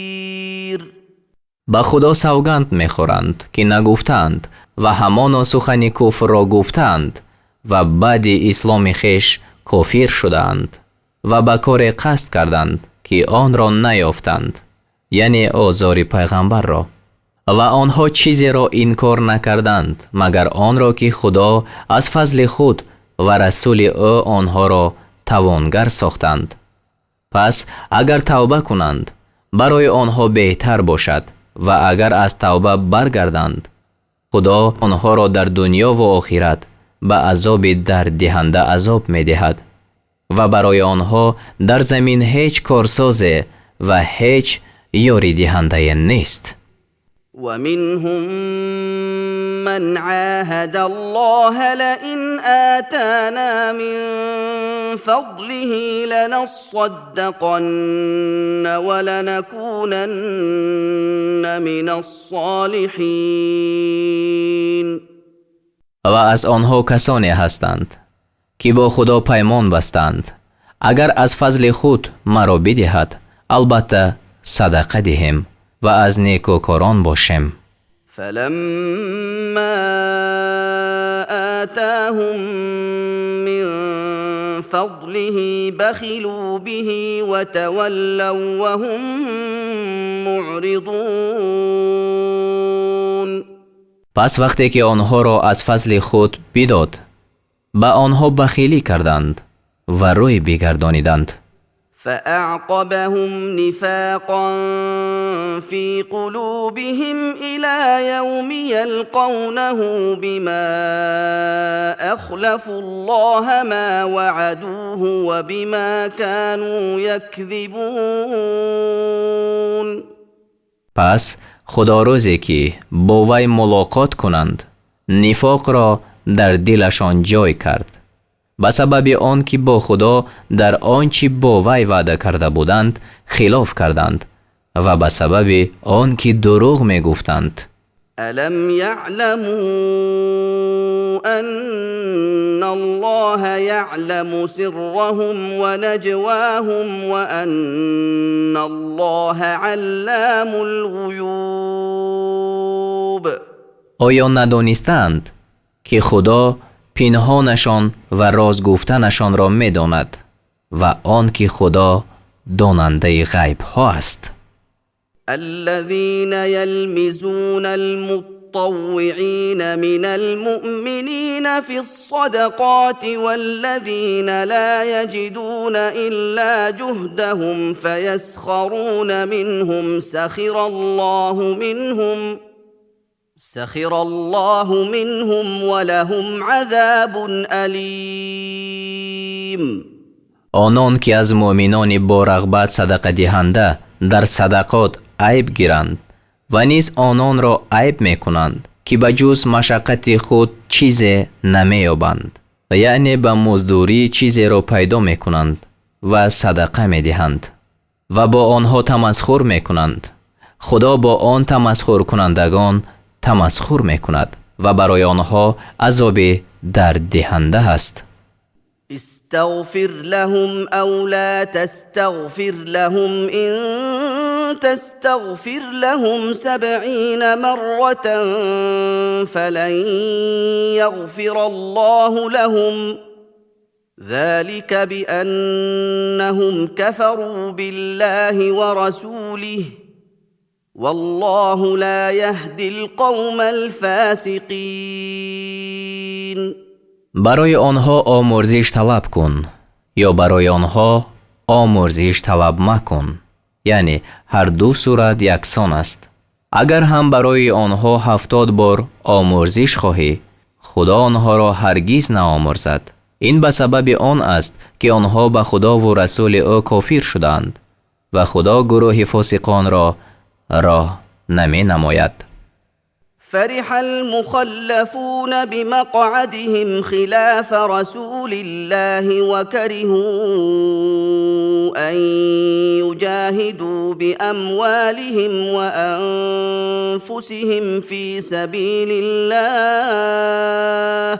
Ба Худо савганд мехӯранд, ки нагуфтаанд, ва ҳамоно сухани куфрро гуфтаанд ва баъди исломи хеш кофир шудаанд ва ба коре қасд карданд, ки онро наёфтанд, яъне озори пайғамбарро. Ва онҳо чизеро инкор накарданд, магар онро, ки Худо аз фазли худ ва расули ӯ онҳоро тавонгар сохтанд. Пас агар тавба кунанд, барои онҳо беҳтар бошад ва агар аз тавба баргарданд, Худо онҳоро дар дунё ва охират ба азоби дарддиҳанда азоб медиҳад ва барои онҳо дар замин ҳеҷ корсозе ва ҳеҷ ёридиҳандае нест. ومنهم من عاهد الله لئن آتانا من فضله لنصدقن ولنكونن من الصالحين. Ва аз онҳо касоне ҳастанд, ки бо Худо паймон бастанд: агар аз фазли худ маро бидиҳад, албатта садақа диҳем ва аз некӯкорон бошем. فلما آتاهم من فضله بخلوا به وتولوا وهم معرضون. Пас вақте ки онҳоро аз фазли худ бидод, ба онҳо бахилӣ карданд ва рӯй бигардониданд. فأعقبهم نفاقا في قلوبهم إلى يوم يلقونه بما أخلفوا الله ما وعدوه وبما كانوا يكذبون. Пас Худо рӯзе ки бо вай мулоқот кунанд, нифоқро дар дилашон ҷой кард ба сабаби он ки бо Худо дар он чӣ бо вай ваъда карда буданд, хилоф карданд ва ба сабаби он ки дурӯғ мегуфтанд. ألم يعلموا أن الله يعلم سرهم ونجواهم وأن الله علام الغيوب. Оё надонистаанд, ки Худо пинҳонашон ва роз гуфтанашонро медонад ва он ки Худо донандаи ғайбҳо аст? الذين يلمزون المطوعين من المؤمنين في الصدقات والذين لا يجدون إلا جهدهم فيسخرون منهم، سخر الله منهم ولهم عذاب أليم. Онон ки аз муъминони бо рағбат садақадиҳанда дар садақот айб гиранд ва низ ононро айб мекунанд, ки ба ҷуз машаққати худ чизе намеёбанд, яъне ба муздурӣ чизеро пайдо мекунанд ва садақа медиҳанд ва бо онҳо тамасхур мекунанд, Худо бо он тамасхуркунандагон тамасхур мекунад ва барои онҳо азоби дарддиҳанда аст. استغفر لهم أو لا تستغفر لهم، إن تستغفر لهم 70 مرة فلن يغفر الله لهم، ذلك بأنهم كفروا بالله ورسوله، والله لا يهدي القوم الفاسقين. Барои онҳо омӯрзиш талаб кун ё барои онҳо омӯрзиш талаб макун, яъне ҳар ду сурат яксон аст, агар ҳам барои онҳо 70 бор омӯрзиш хоҳӣ, Худо онҳоро ҳаргиз наомӯрзад. Ин ба сабаби он аст, ки онҳо ба Худову расули ӯ кофир шуданд ва Худо гурӯҳи фосиқонро роҳ наменамояд. فرح المخلفون بمقعدهم خلاف رسول الله وكرهوا أن يجاهدوا بأموالهم وأنفسهم في سبيل الله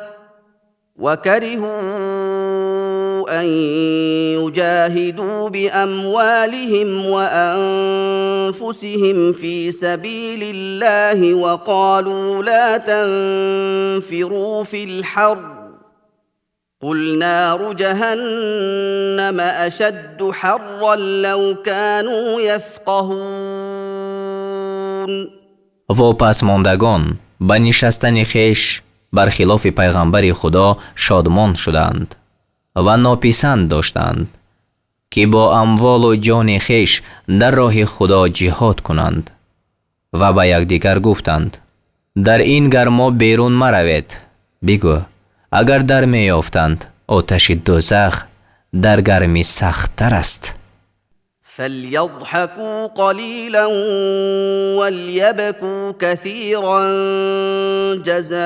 وكرهوا أن يجاهدوا بأموالهم وأنفسهم في سبيل الله وقالوا لا تنفروا في الحر، قل نار جهنم أشد حرا لو كانوا يفقهون. Вопасмондагон ба нишастани хеш бар хилофи пайғамбари Худо шодмон шуданд ва нописанд доштанд, ки бо амволу ҷони хеш дар роҳи Худо ҷиҳод кунанд ва ба якдигар гуфтанд: Дар ин гармо берун маравед. Бигӯ: Агар дар меёфтанд, оташи дӯзах дар гармӣ сахттар аст. فليضحكوا قليلا وليبكوا كثيرا جزاء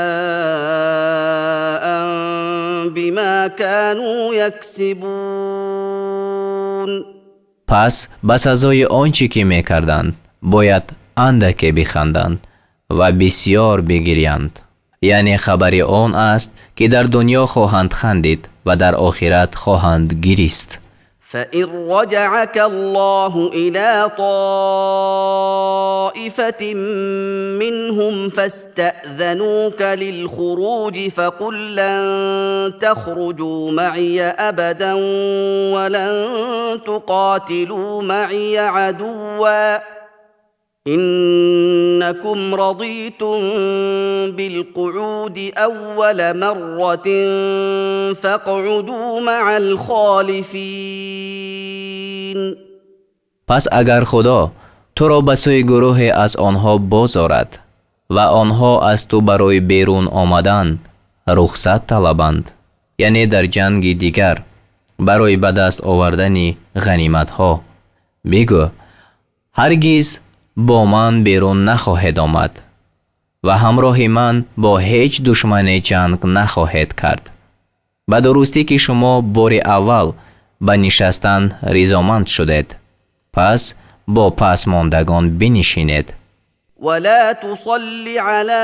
بما كانوا يكسبون. Пас ба сазои он чӣ ки мекарданд, бояд андаке биханданд ва бисьёр бигирянд. Яъне хабари он аст, ки дар дунё хоҳанд хандид ва дар охират хоҳанд гирист. فإن رجعك الله إلى طائفة منهم فاستأذنوك للخروج فقل لن تخرجوا معي أبدا ولن تقاتلوا معي عدوا إنكم رضيتم بالقعود أول مرة فاقعدوا مع الخالفين. Пас агар Худо туро ба сӯи гурӯҳе аз онҳо бозорад ва онҳо аз ту барои берун омадан рухсат талабанд, яъне дар ҷанги дигар барои ба даст овардани ғаниматҳо, бигӯ: Ҳаргиз бо ман берун нахоҳед омад ва ҳамроҳи ман бо ҳеҷ душмане ҷанг нахоҳед кард. Ба дурустӣ, ки шумо бори аввал ба нишастан ризоманд шудед, пас бо пасмондагон бинишинед. ولا تصل على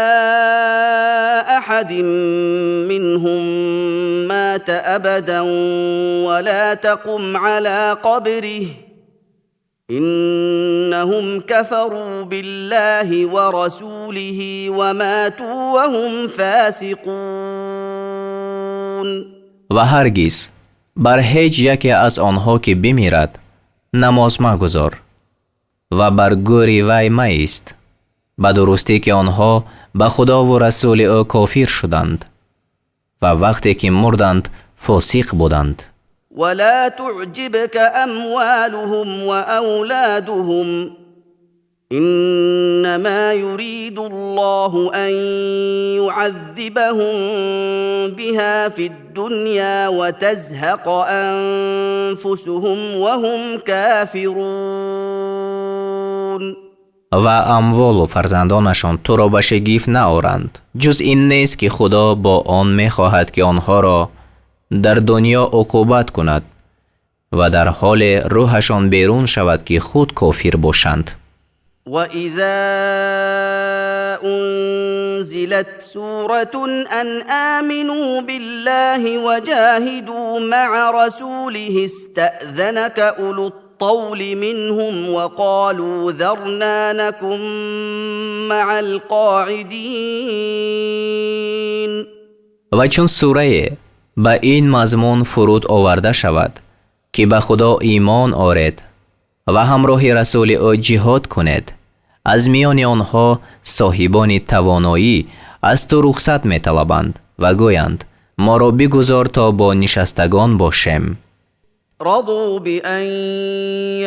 احد منهم مات ابدا ولا تقم على قبره انهم كفروا بالله ورسوله وماتوا وهم فاسقون. Ва ҳаргиз бар ҳеҷ яке аз онҳо, ки бимирад, намоз магузор ва бар гӯри вай маист. Ба дурустӣ, ки онҳо ба Худову расули ӯ кофир шуданд ва вақте ки мурданд, фосиқ буданд. ولا تعجبك اموالهم واولادهم انما يريد الله ان يعذبهم بها في الدنيا وتزهق انفسهم وهم كافرون. Ва амволу фарзандонашон туро ба шегифт наоранд. Ҷуз ин нест, ки Худо бо он мехоҳад, ки онҳоро дар дунё уқубат кунад ва дар ҳоле рӯҳашон берун шавад, ки худ кофир бошанд. واذا انزلت سوره ان امنوا بالله وجاهدوا مع رسوله استاذنك اولو الطول منهم وقالوا ذرنا نكن مع القاعدين. Ва чун сурае ба ин мазмун фуруд оварда шавад, ки ба Худо имон оред ва ҳамроҳи расули ӯ ҷиҳод кунед, аз миёни онҳо соҳибони тавоноӣ аз ту рухсат металабанд ва гӯянд: Моро бигузор, то бо нишастагон бошем. رضوا بان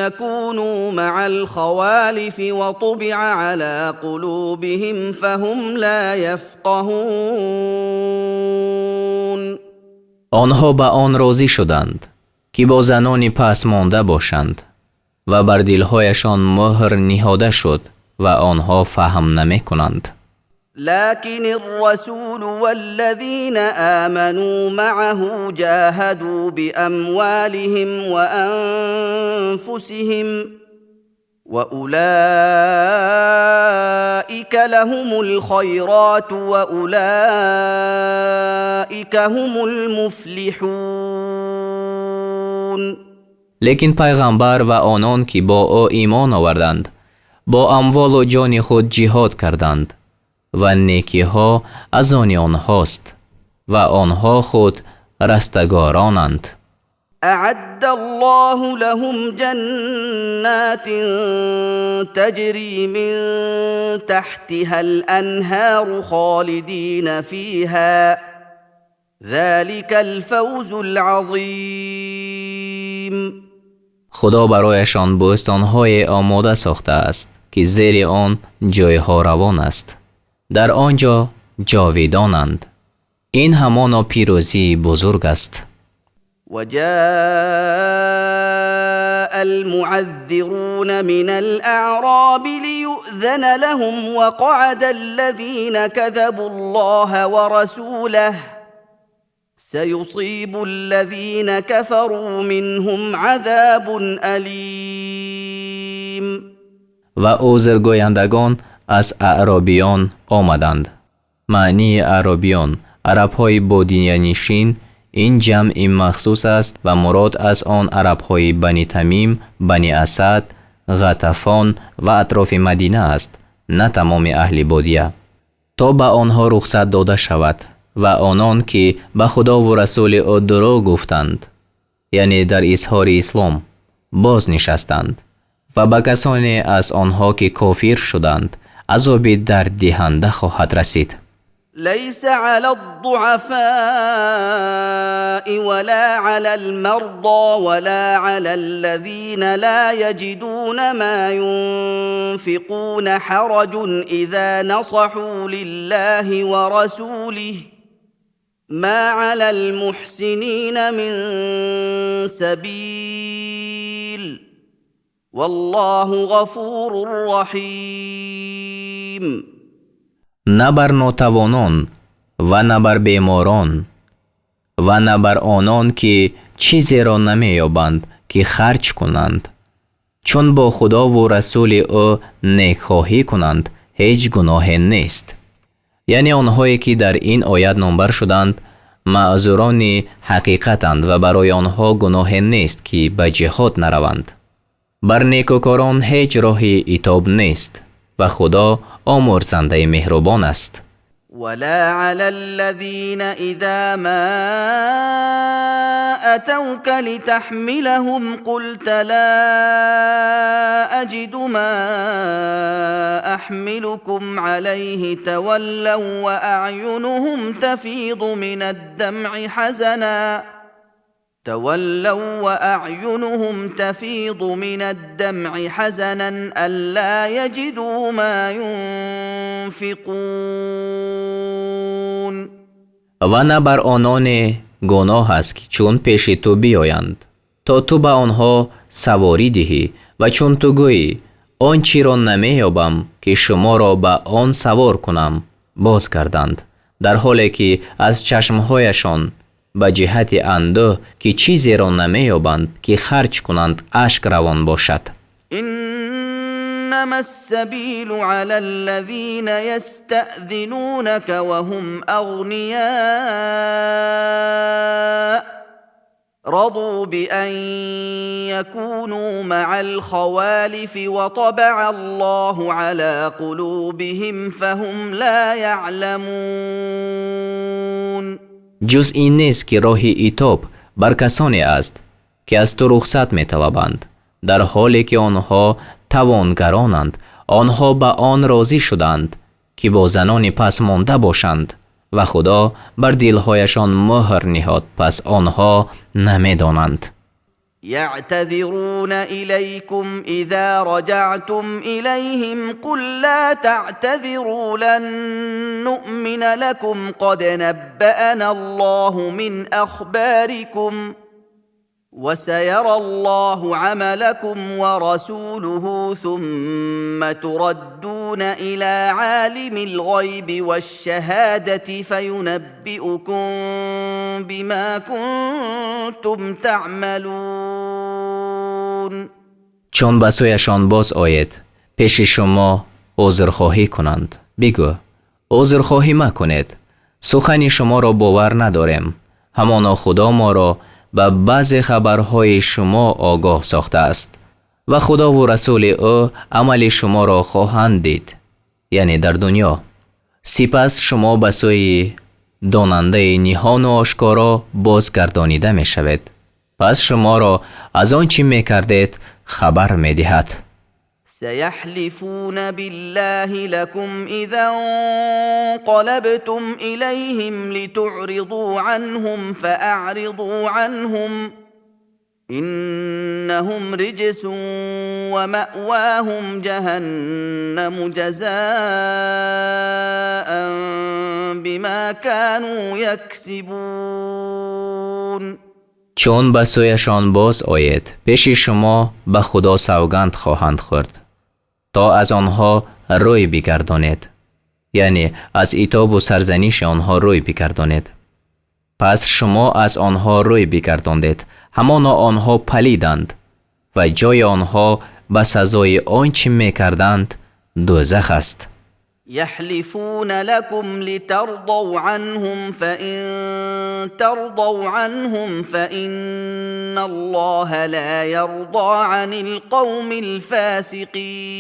يكونوا مع الخوالف وطبع على قلوبهم فهم لا يفقهون. Онҳо ба он розӣ шуданд, ки бо занони пасмонда бошанд, ва бар дилҳояшон мӯҳр ниҳода шуд ва онҳо фаҳм намекунанд. لكن الرسول والذين امنوا معه جاهدوا باموالهم وانفسهم واولئك لهم الخيرات واولئك هم المفلحون. Лекин пайғамбар ва онон, ки бо ӯ имон оварданд, бо амволу ҷони худ ҷиҳод карданд ва некиҳо аз они онҳост ва онҳо худ растагоронанд. أعد الله لهم جنات تجري من تحتها الأنهار خالدين فيها ذلك الفوز العظيم. Худо барояшон бӯстонҳое омода сохтааст, ки зери он ҷойҳо равон аст, дар он ҷо ҷовидонанд. Ин ҳамоно пирӯзии бузург аст. وجاء المعذرون من الأعراب ليؤذن لهم وقعد الذين كذبوا الله ورسوله سيصيب الذين كفروا منهم عذاب أليم. Ва узргӯяндагон аз аъробиён омаданд. Маънии аъробиён — арабҳои бодиянишин. Ин ҷамъи махсус аст ва мурод аз он арабҳои Бани Тамим, Бани Асад, Ғатафон ва атрофи Мадина аст, на тамоми аҳли бодия, то ба онҳо рухсат дода шавад. Ва онон, ки ба Худову расули ӯ дурӯғ гуфтанд, яъне дар изҳори ислом, боз нишастанд ва ба касоне аз онҳо, ки кофир шуданд, азоби дарддиҳанда хоҳад расид. ليس على الضعفاء ولا على المرضى ولا على الذين لا يجدون ما ينفقون حرج اذا نصحوا لله ورسوله ما على المحسنين من سبيل والله غفور رحيم. На бар нотавонон ва на бар беморон ва на бар онон, ки чизеро намеёбанд, ки харҷ кунанд, чун бо Худову расули ӯ некхоҳӣ кунанд, ҳеҷ гуноҳе нест. Яъне онҳое, ки дар ин оят номбар шуданд, маъзурони ҳақиқатанд ва барои онҳо гуноҳе нест, ки ба ҷиҳод нараванд. Бар некӯкорон ҳеҷ роҳи итоб нест ва Худо омӯрзандаи меҳрубон аст. ولا على الذين اذا ما اتوك لتحملهم قلت لا اجد ما احملكم عليه تولوا واعينهم تفيض من الدمع حزنا تولوا واعينهم تفيض من الدمع حزنا الا يجدوا ما ينفقون. Ва на бар ононе гуноҳ аст, ки чун пеши ту биёянд, то ту ба онҳо саворӣ диҳӣ, ва чун ту гӯӣ: «Он чиро намеёбам, ки шуморо ба он савор кунам», боз гарданд, дар ҳоле ки аз чашмҳояшон ба ҷиҳати андӯҳ, ки чизеро намеёбанд, ки харҷ кунанд, ашк равон бошад. انما السبيل على الذين يستاذنونك وهم اغنياء رضوا بان يكونوا مع الخوالف وطبع الله على قلوبهم فهم لا يعلمون. Ҷуз ин нест, ки роҳи итоб бар касоне аст, ки аз ту рухсат металабанд, дар ҳоле ки онҳо тавонгаронанд. Онҳо ба он розӣ шуданд, ки бо занони пасмонда бошанд, ва Худо бар дилҳояшон муҳр ниҳод, пас онҳо намедонанд. يعتذرون اليكم اذا رجعتم اليهم قل لا تعتذروا لن نؤمن لكم قد نبانا الله من اخباركم وسيرى الله عملكم ورسوله ثم تردون الى عالم الغيب والشهاده فينبئكم بما كنتم تعملون. Чун ба сӯяшон боз оед, пеши шумо узрхоҳӣ кунанд, бигӯ: «Узрхоҳӣ макунед, сухани шуморо бовар надорем. Ҳамоно Худо моро ба баъзе хабарҳои шумо огоҳ сохтааст ва Худову расули ӯ амали шуморо хоҳанд дид, яъне дар дунё. Сипас шумо ба сӯи донандаи ниҳону ошкоро бозгардонида мешавед». Пас шуморо аз он чӣ мекардед хабар медиҳад. سيحلفون بالله لكم إذا انقلبتم إليهم لتعرضوا عنهم فأعرضوا عنهم إنهم رجس ومأواهم جهنم جزاء بما كانوا يكسبون. Чун ба сӯяшон боз оед, пеши шумо ба Худо савганд хоҳанд хӯрд, то аз онҳо рӯй бигардонед, яъне аз итобу сарзаниши онҳо рӯй бигардонед. Пас шумо аз онҳо рӯй бигардондед, ҳамоно онҳо палиданд ва ҷои онҳо ба сазои он чӣ мекарданд дӯзах аст. يحلفون لكم لترضوا عنهم فإن ترضوا عنهم فإن الله لا يرضى عن القوم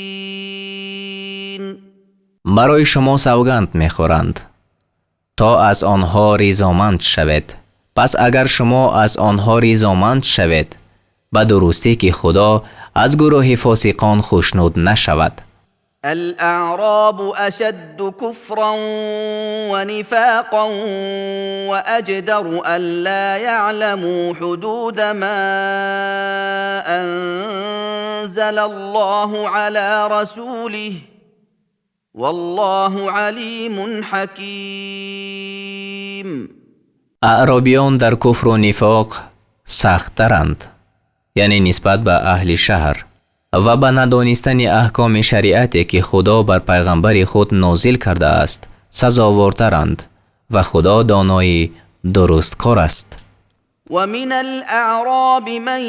الفاسقين. Барои шумо савганд мехӯранд, то аз онҳо ризоманд шавед. Пас агар шумо аз онҳо ризоманд шавед, ба дурустӣ ки Худо аз гурӯҳи фосиқон хушнуд нашавад. الأعراب أشد كفرا ونفاقا وأجدر ألا يعلموا حدود ما أنزل الله على رسوله والله عليم حكيم. Аъробиён дар куфру нифоқ сахттаранд, яъне нисбат ба аҳли шаҳр, ва ба надонистани аҳкоми шариате, ки Худо бар пайғамбари худ нозил кардааст, сазовортаранд, ва Худо донои дурусткор аст. ومن الأعراب من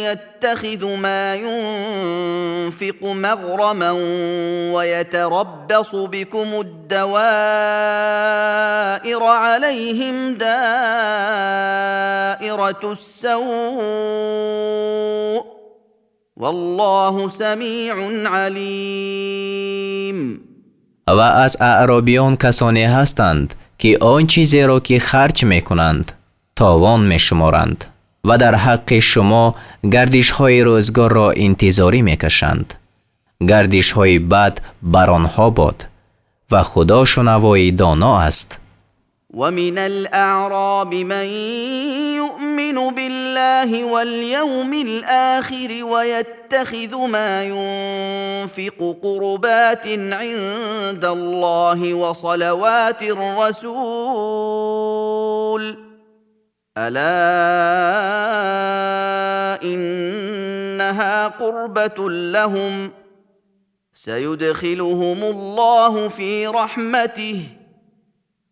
يتخذ ما ينفق مغرما ويتربص بكم الدوائر عليهم دائرة السوء والله سميع عليم. Ва аз аъробиён касоне ҳастанд, ки он чизеро, ки харҷ мекунанд, товон мешуморанд ва дар ҳаққи шумо гардишҳои рӯзгорро интизорӣ мекашанд. Гардишҳои бад бар онҳо бод, ва Худо шунавои доно аст. ومن الأعراب من يؤمن بالله واليوم الآخر ويتخذ ما ينفق قربات عند الله وصلوات الرسول ألا إنها قربة لهم سيدخلهم الله في رحمته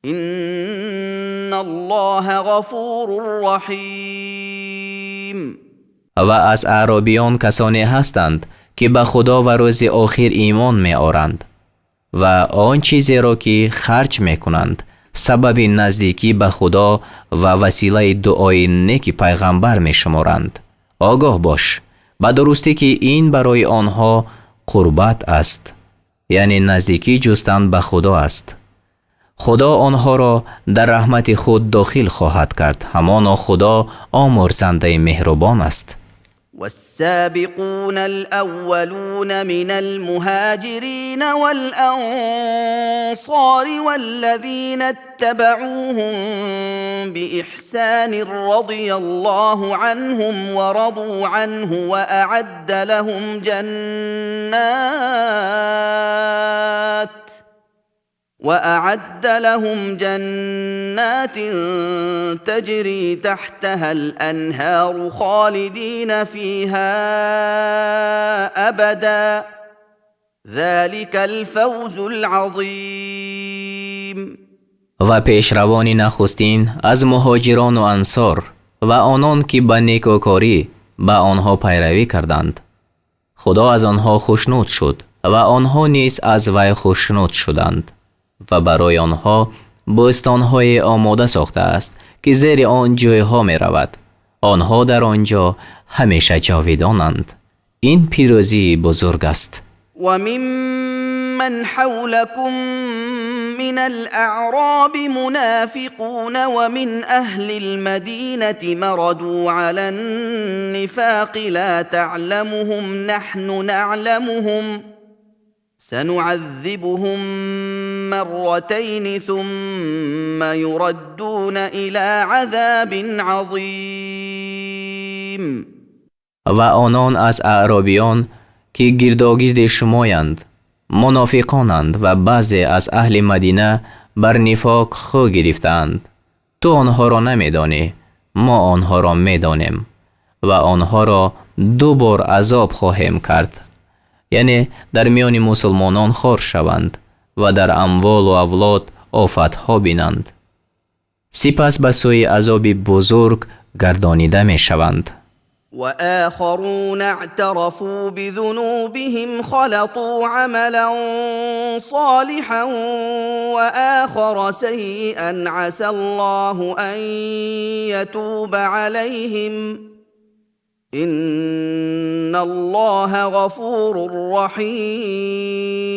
إن الله غفور رحيم. Ва аз аъробиён касоне ҳастанд, ки ба Худо ва рӯзи охир имон меоранд ва он чизеро, ки харҷ мекунанд, сабаби наздикӣ ба Худо ва василаи дуои неки пайғамбар мешуморанд. Огоҳ бош, ба дурустӣ ки ин барои онҳо қурбат аст, яъне наздикӣ ҷустан ба Худо аст. Худо онҳоро дар раҳмати худ дохил хоҳад кард, ҳамоно Худо омӯрзандаи меҳрубон аст. والسابقون الأولون من المهاجرين والأنصار والذين اتبعوهم بإحسان رضي الله عنهم ورضوا عنه وأعد لهم جنات تجري تحتها الأنهار خالدين فيها أبدا ذلك الفوز العظيم. Ва пешравони нахустин аз муҳоҷирону ансор ва онон, ки ба некӯкорӣ ба онҳо пайравӣ карданд, Худо аз онҳо хушнуд шуд ва онҳо низ аз вай хушнуд шуданд ва барои онҳо бӯстонҳое омода сохтааст, ки зери он ҷӯйҳо меравад. Онҳо дар он ҷо ҳамеша ҷовидонанд. Ин пирӯзии бузург аст. وممن حولكم. من الأعراب منافقون ومن أهل المدينة مردوا على النفاق لا تعلمهم نحن نعلمهم سنعذبهم مرتين ثم يردون إلى عذاب عظيم. Ва онон аз аъробиён, ки гирдогирди шумоянд, мунофиқонанд ва баъзе аз аҳли Мадина бар нифоқ хӯ гирифтаанд. Ту онҳоро намедонӣ, мо онҳоро медонем ва онҳоро ду бор азоб хоҳем кард, яъне дар миёни мусулмонон хор шаванд ва дар амволу авлод офатҳо бинанд, сипас ба сӯи азоби бузург гардонида мешаванд. وآخرون اعترفوا بذنوبهم خلطوا عملا صالحا وآخر سيئا عسى الله أن يتوب عليهم إن الله غفور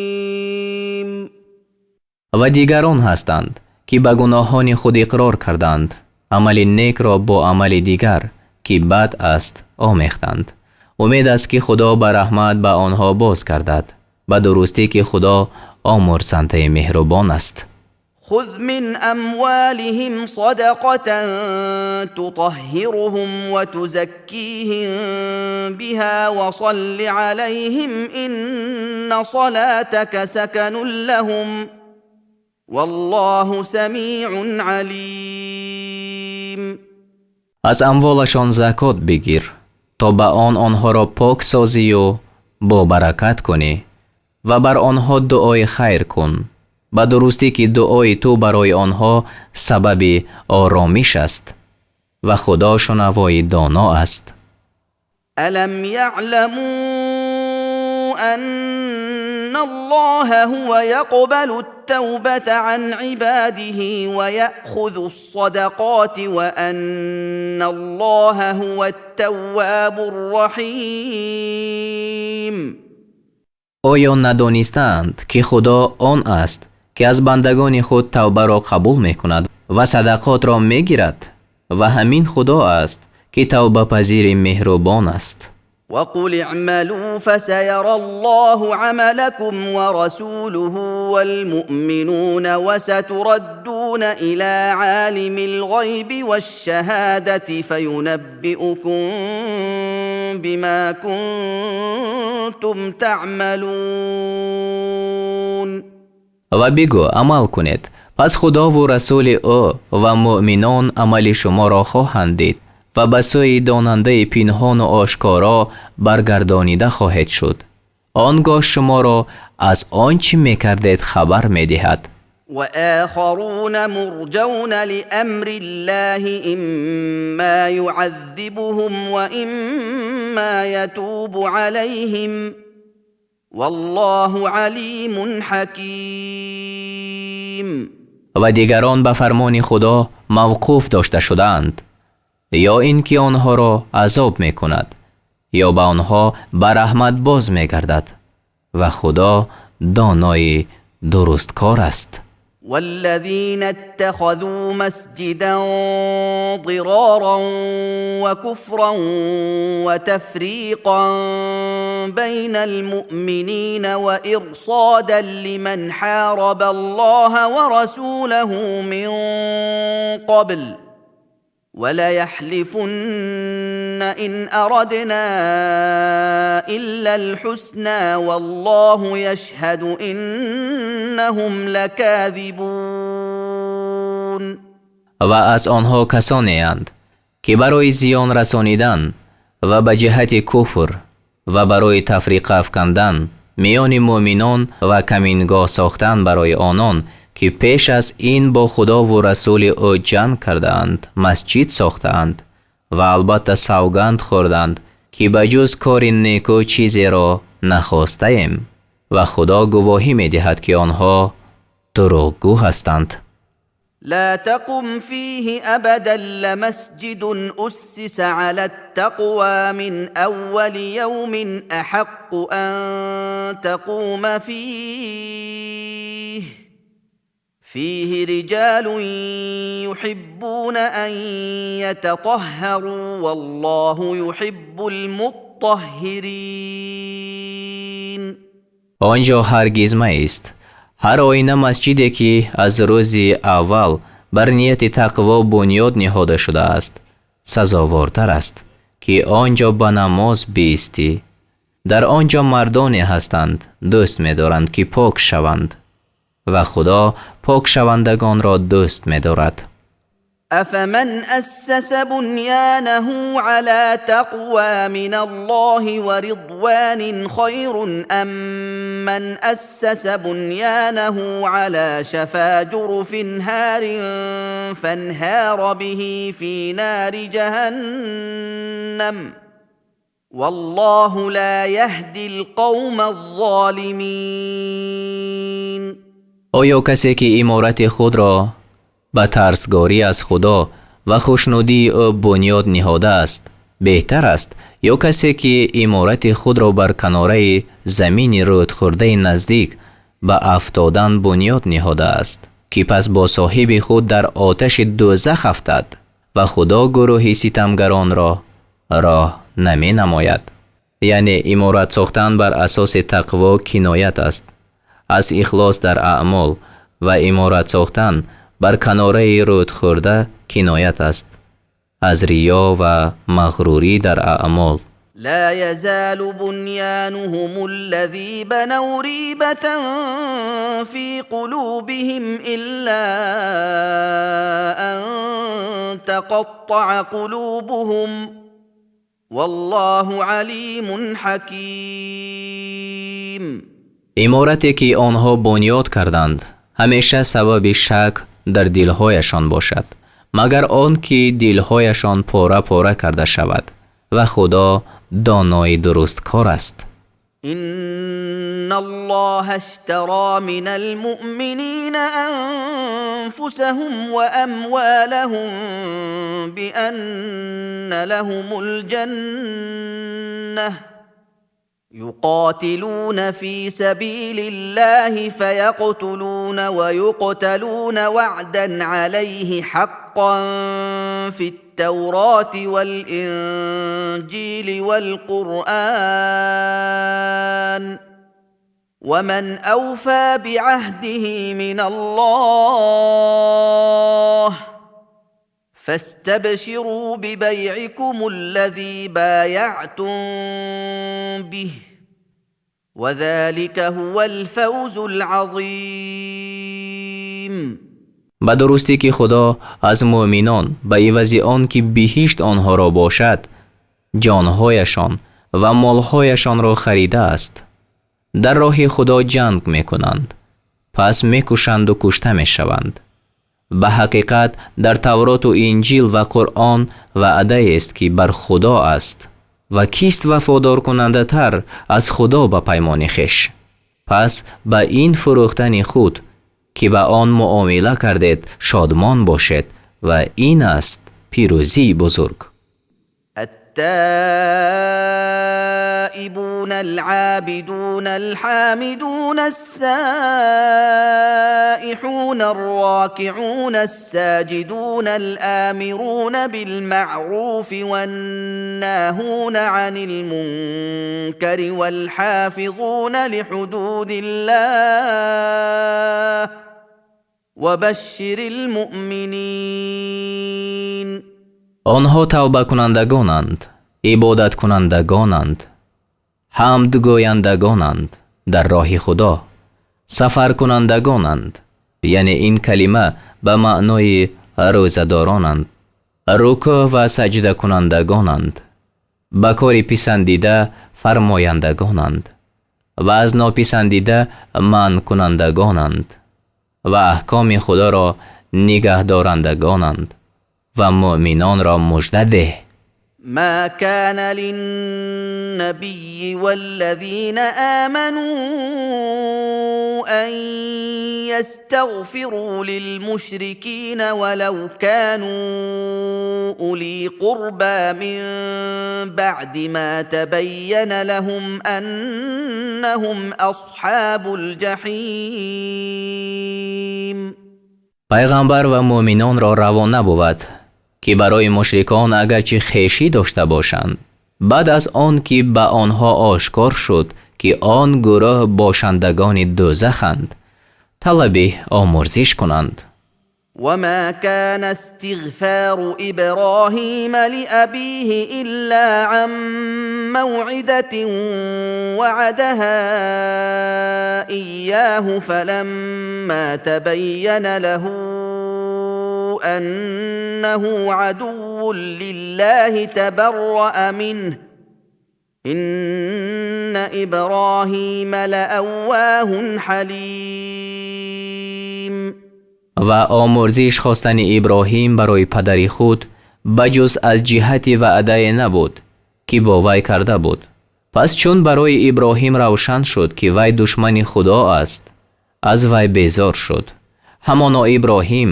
رحيم. Ва дигарон ҳастанд, ки ба гуноҳони худ иқрор карданд, амали некро бо амали дигар, ки бад аст, омехтанд. Умед аст, ки Худо ба раҳмат ба онҳо боз гардад. Ба дурустӣ, ки Худо омурзандаи меҳрубон аст. خذ من أموالهم صدقة تطهرهم وتزكيهم بها وصل عليهم إن صلاتك سكن لهم والله سميع عليم. Аз амволашон закот бигир, то ба он онҳоро пок созию бобаракат кунӣ ва бар онҳо дуои хайр кун. Ба дурустӣ, ки дуои ту барои онҳо сабаби оромиш аст ва Худо шунавои доно аст. ألم يعلموا أن الله هو يقبل التوبة عن عباده ويأخذ الصدقات وأن الله هو التواب الرحيم. Оё надонистаанд, ки Худо он аст, ки аз бандагони худ тавбаро қабул мекунад ва садақотро мегирад, ва ҳамин Худо аст, ки тавбапазири меҳрубон аст? وقل اعملوا فسيرى الله عملكم ورسوله والمؤمنون وستردون الى عالم الغيب والشهاده فينبئكم بما كنتم تعملون. Ва бигӯ: амал кунед, пас Худову расули ӯ ва муъминон амали шуморо хоҳанд дид ва ба сӯи донандаи пинҳону ошкоро баргардонида хоҳед шуд. Он гоҳ шуморо аз он чӣ мекардед хабар медиҳад. وآخرون مرجون لأمر الله إما يعذبهم وإما يتوب عليهم والله عليم حكيم. Ва дигарон ба фармони Худо мавқуф дошта шудаанд, ё ин ки онҳоро азоб мекунад, ё ба онҳо ба раҳмат боз мегардад, ва Худо донои дурусткор аст. والذين اتخذوا مسجدا ضرارا وكفرا وتفريقا بين المؤمنين وارصادا لمن حارب الله ورسوله من قبل وليحلفن ان اردنا الا الحسنى والله يشهد انهم لكاذبون. Ва аз онҳо касонеанд, ки барои зиён расонидан ва ба ҷиҳати куфр ва барои тафриқа афкандан миёни муъминон ва камингоҳ сохтан барои онон, ки пеш аз ин бо Худову расули ӯ ҷанг кардаанд, масҷид сохтаанд ва албатта савганд хӯрданд, ки ба ҷуз кори некӯ чизеро нахостаем, ва Худо гувоҳӣ медиҳад, ки онҳо дурӯғгӯ ҳастанд. لا تقم فيه ابدا لمسجد اسس على التقوى من اول يوم احق ان تقوم فيه. فيه رجال يحبون أن يتطهروا والله يحب المطهرين. Он ҷо ҳаргиз маист. Ҳар оина масҷиде, ки аз рӯзи аввал бар нияти тақво бунёд ниҳода шудааст, сазовортар аст, ки он ҷо ба намоз биистӣ. Дар он ҷо мардоне ҳастанд, дӯст медоранд, ки пок шаванд, ва Худо покшавандагонро дӯст медорад. أفمن أسس بنيانه على تقوى من الله ورضوان خير أم من أسس بنيانه على شفا جرف هار فانهار به في نار جهنم والله لا يهدي القوم الظالمين. Оё касе, ки иморати худро ба тарсгорӣ аз Худо ва хушнудии ӯ бунёд ниҳодааст, беҳтар аст ё касе, ки иморати худро бар канораи замини рӯдхӯрдаи наздик ба афтодан бунёд ниҳодааст, ки пас бо соҳиби худ дар оташи дӯзах афтад? Ва Худо гурӯҳи ситамгаронро роҳ наменамояд. Яъне иморат сохтан бар асоси тақво киноят аст аз ихлос дар аъмол ва иморат сохтан бар канораи рӯдхӯрда киноят аст аз риё ва мағрурӣ дар аъмол. لا يزال بنيانهم الذي بنوا ريبة في قلوبهم إلا أن تقطع قلوبهم والله عليم حكيم. Иморате, ки онҳо бунёд карданд, ҳамеша сабаби шак дар дилҳояшон бошад, магар он ки дилҳояшон пора пора карда шавад, ва Худо донои дурусткор аст. إن الله اشترى من المؤمنين أنفسهم وأموالهم بأن لهم الجنة يقاتلون في سبيل الله فيقتلون ويقتلون وعدا عليه حقا في التوراة والإنجيل والقرآن ومن أوفى بعهده من الله فاستبشروا ببيعكم الذي بايعتم به وذلك هو الفوز العظيم. Ба дурустӣ, ки Худо аз муъминон ба ивази он ки биҳишт онҳоро бошад, ҷонҳояшон ва молҳояшонро харидааст. Дар роҳи Худо ҷанг мекунанд, пас мекушанду кушта мешаванд. Ба ҳақиқат, дар Тавроту Инҷил ва Қуръон ваъдаест, ки бар Худо аст. Ва кист вафодоркунандатар аз Худо ба паймони хеш? Пас ба ин фурӯхтани худ, ки ба он муомила кардед, шодмон бошед, ва ин аст пирӯзии бузург. التائبون العابدون الحامدون السائحون الراكعون الساجدون الآمرون بالمعروف والناهون عن المنكر والحافظون لحدود الله وبشر المؤمنين. Онҳо тавбакунандагонанд, ибодаткунандагонанд, ҳамдгӯяндагонанд дар роҳи Худо, сафаркунандагонанд, яъне ин калима ба маънои рӯзадоронанд, рукӯъ ва саҷдакунандагонанд, ба кори писандида фармояндагонанд ва аз нописандида манъкунандагонанд ва аҳкоми Худоро нигаҳдорандагонанд, ва муъминонро мужда деҳ. ما كان للنبي والذين آمنوا أن يستغفروا للمشركين ولو كانوا أولي قربى من بعد ما تبين لهم أنهم أصحاب الجحيم. Пайғамбар ва муъминонро раво набувад, ки барои мушрикон агарчи хешӣ дошта бошанд, баъд аз он ки ба онҳо ошкор шуд, ки он гурӯҳ бошандагони дӯзаханд, талаби омурзиш кунанд. وما كان استغفار ابراهيم لابيه الا عن موعده وعدها اياه فلما تبين له انه عدو لله تبرا منه ان ابراهيم لاواه حليم. Ва омурзиш хостани Иброҳим барои падари худ ба ҷуз аз ҷиҳати ваъдае набуд, ки бо вай карда буд. Пас чун барои Иброҳим равшан шуд, ки вай душмани Худо аст, аз вай безор шуд. Ҳамоно Иброҳим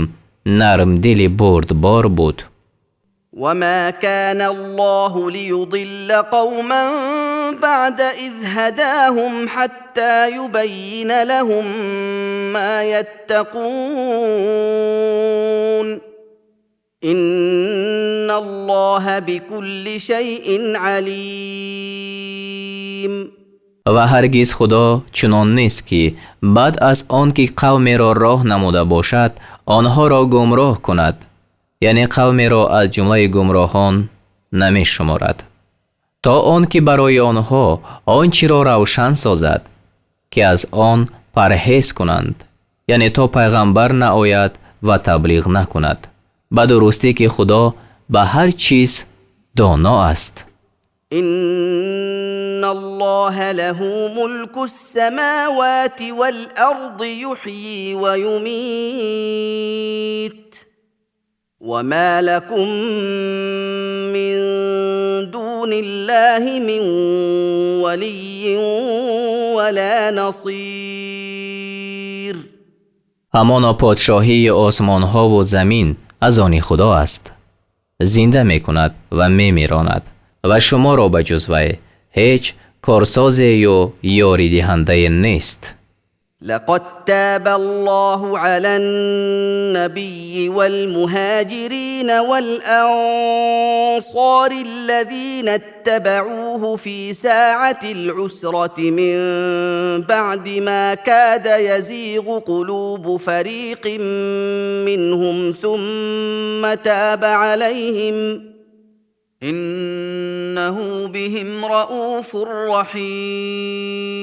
нармдили бурдбор буд. وما كان الله ليضل قوما بعد إذ هداهم حتى يبين لهم ما يتقون إن الله بكل شيء عليم. Ва ҳаргиз Худо чунон нест, ки баъд аз он ки қавмеро роҳ намуда бошад, онҳоро гумроҳ кунад, яъне қавмеро аз ҷумлаи гумроҳон намешуморад, то он ки барои онҳо он чиро равшан созад, ки аз он парҳез кунанд, яъне то пайғамбар наояд ва таблиғ накунад. Ба дурустӣ ки Худо ба ҳар чиз доно аст. إن الله له ملك السماوات والأرض يحيي ويميت وما لكم من دون الله من ولي ولا نصير. Ҳамоно подшоҳии осмонҳову замин аз они Худо аст, зинда мекунад ва мемиронад, ва шуморо ба ҷуз вай ҳеҷ корсозею ёридиҳандае нест. لقد تاب الله على النبي والمهاجرين والانصار الذين اتبعوه في ساعه العسره من بعد ما كاد يزيغ قلوب فريق منهم ثم تاب عليهم انه بهم رءوف رحيم.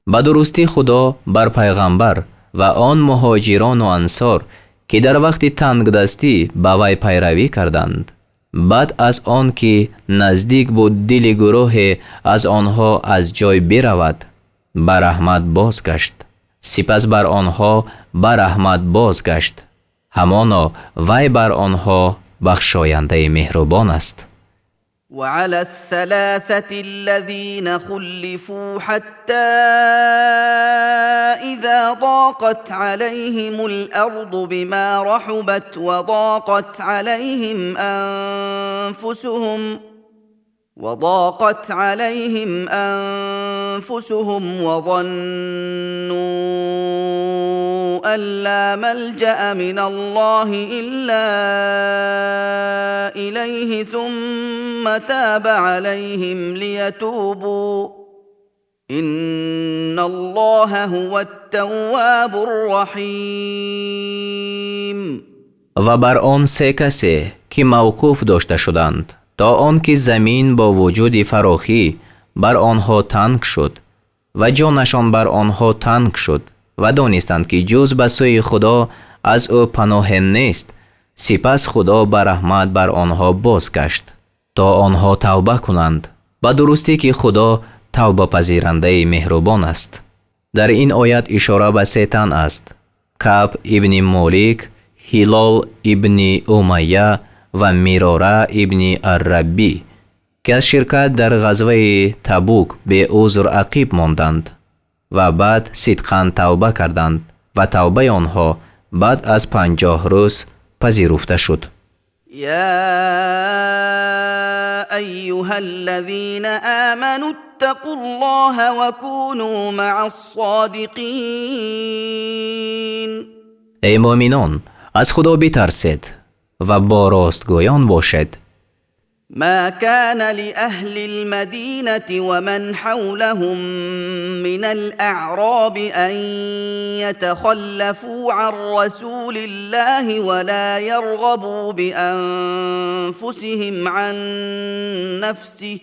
Ба дурустӣ Худо бар пайғамбар ва он муҳоҷирону ансор, ки дар вақти тангдастӣ ба вай пайравӣ карданд, баъд аз он ки наздик буд дили гурӯҳе аз онҳо аз ҷой биравад, ба раҳмат бозгашт, сипас бар онҳо ба раҳмат бозгашт. Ҳамоно вай бар онҳо бахшояндаи меҳрубон аст. وعلى الثلاثة الذين خلفوا حتى إذا ضاقت عليهم الأرض بما رحبت وضاقت عليهم أنفسهم وظنوا أن لا ملجأ من الله إلا إليه ثم تاب عليهم ليتوبوا إن الله هو التواب الرحيم. Ва бар он се касе, ки мавқуф дошта шуданд, то он ки замин бо вуҷуди фарохӣ бар онҳо танг шуд ва ҷонашон бар онҳо танг шуд ва донистанд, ки ҷуз ба сӯи Худо аз ӯ паноҳе нест, сипас Худо ба раҳмат бар онҳо бозгашт, то онҳо тавба кунанд. Ба дурустӣ ки Худо тавбапазирандаи меҳрубон аст. Дар ин оят ишора ба се тан аст: Каъб ибни Молик, Ҳилол ибни Умайя ва Мирора ибни Арраббӣ, ки аз ширкат дар ғазваи Табук беузр ақиб монданд ва баъд сидқан тавба карданд ва тавбаи онҳо баъд аз 50 рӯз пазируфта шуд. يا ايها الذين امنوا اتقوا الله وكونوا مع الصادقين. Эй муъминон, аз Худо битарсед ва бо ростгӯён бошед. ما كان لأهل المدينة ومن حولهم من الأعراب أن يتخلفوا عن رسول الله ولا يرغبوا بأنفسهم عن نفسه،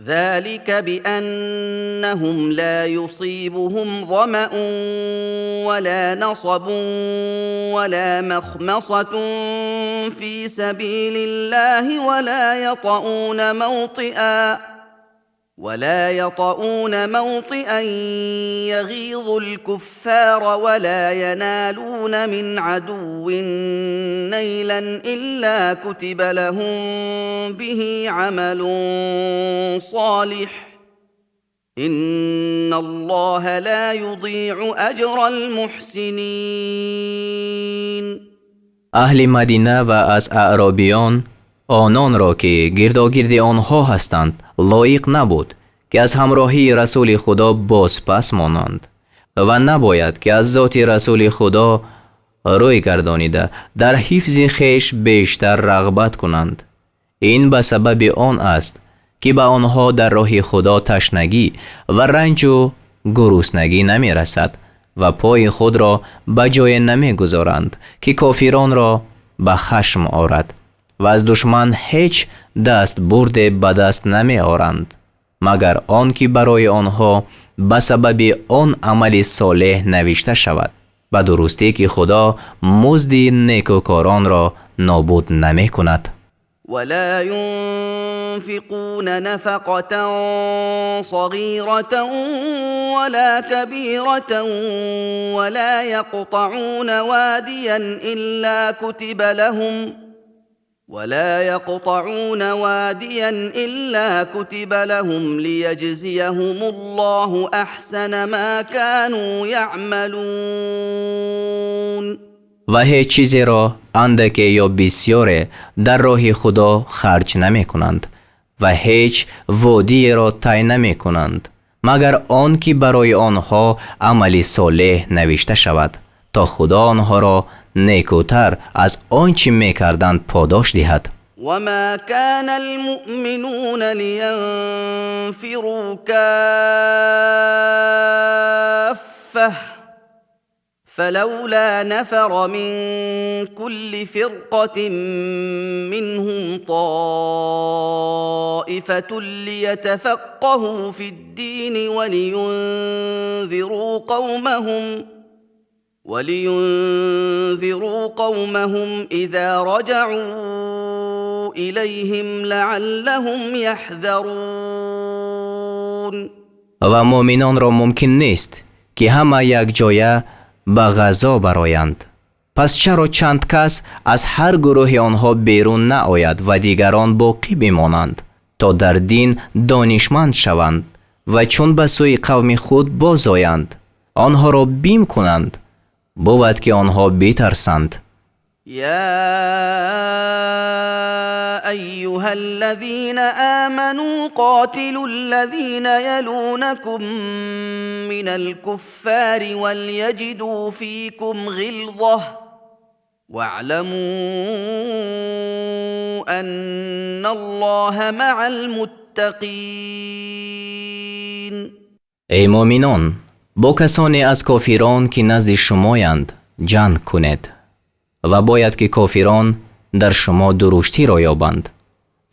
ذلك بأنهم لا يصيبهم ظمأ ولا نصب ولا مخمصة في سبيل الله ولا يطؤون موطئا يغيظ الكفار ولا ينالون من عدو نيلا إلا كتب لهم به عمل صالح، إن الله لا يضيع أجر المحسنين. Аҳли Мадина ва аз аъробиён ононро, ки гирдогирди онҳо ҳастанд, лоиқ набуд, ки аз ҳамроҳии Расули Худо бозпас монанд ва набояд, ки аз зоти Расули Худо рӯй гардонида, дар ҳифзи хеш бештар рағбат кунанд. Ин ба сабаби он аст, ки ба онҳо дар роҳи Худо ташнагӣ ва ранҷу гуруснагӣ намерасад ва пои худро ба ҷое намегузоранд, ки кофиронро ба хашм орад, ва аз душман ҳеҷ дастбурде ба даст намеоранд, магар он ки барои онҳо ба сабаби он амали солеҳ навишта шавад. Ба дурустӣ, ки Худо музди некӯкоронро нобуд намекунад. ولا ينفقون نفقة صغيرة ولا كبيرة ولا يقطعون واديا إلا كتب لهم ليجزيهم الله أحسن ما كانوا يعملون. Ва ҳеҷ чизеро, андаке ё бисёре, дар роҳи Худо харҷ намекунанд ва ҳеҷ водиеро тай намекунанд, магар он ки барои онҳо амали солеҳ навишта шавад, то Худо онҳоро некӯтар аз он чӣ мекарданд подош диҳад. وما كان المؤمنون لينفروا كافة، فلولا نفر من كل فرقة منهم طائفة ليتفقهوا في الدين ولينذروا قومهم إذا رجعوا إليهم لعلهم يحذرون. Ва муъминонро мумкин нест, ки ҳама якҷоя ба ғазо бароянд. Пас чаро чанд кас аз ҳар гурӯҳи онҳо берун наояд ва дигарон боқӣ бимонанд, то дар дин донишманд шаванд ва чун ба сӯи қавми худ бозоянд, онҳоро бим кунанд? Бувад, ки онҳо битарсанд. يا أيها الذين آمنوا قاتلوا الذين يلونكم من الكفار وليجدوا فيكم غلظة، واعلموا أن الله مع المتقين. Эй муъминон, бо касоне аз кофирон, ки назди шумоянд, ҷанг кунед, ва бояд, ки кофирон дар шумо дуруштиро ёбанд,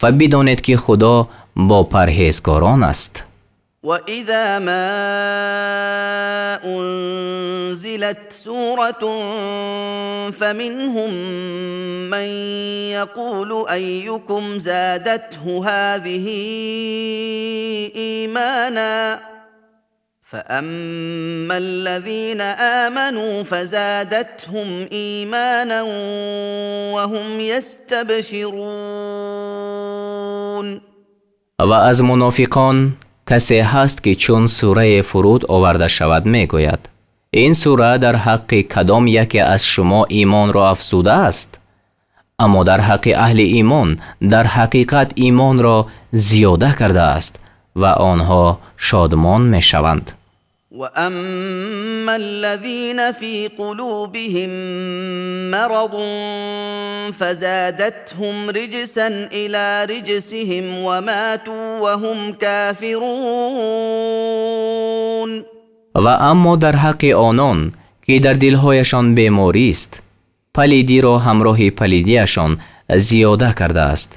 ва бидонед, ки Худо бо парҳезгорон аст. وإذا ما أنزلت سورة فمنهم من يقول أيكم زادته هذه إيمانا، فأما الذين آمنوا فزادتهم إيمانا وهم يستبشرون. Ва аз мунофиқон касе ҳаст, ки чун сурае фуруд оварда шавад, мегӯяд: «Ин сура дар ҳаққи кадом яке аз шумо имонро афзудааст?» Аммо дар ҳаққи аҳли имон дар ҳақиқат имонро зиёда кардааст ва онҳо шодмон мешаванд. واما الذين في قلوبهم مرض فزادتهم رجسا الى رجسهم وماتوا وهم كافرون. Ва аммо дар ҳаққи онон, ки дар дилҳояшон беморист, палидиро ҳамроҳи палидиашон зиёда кардааст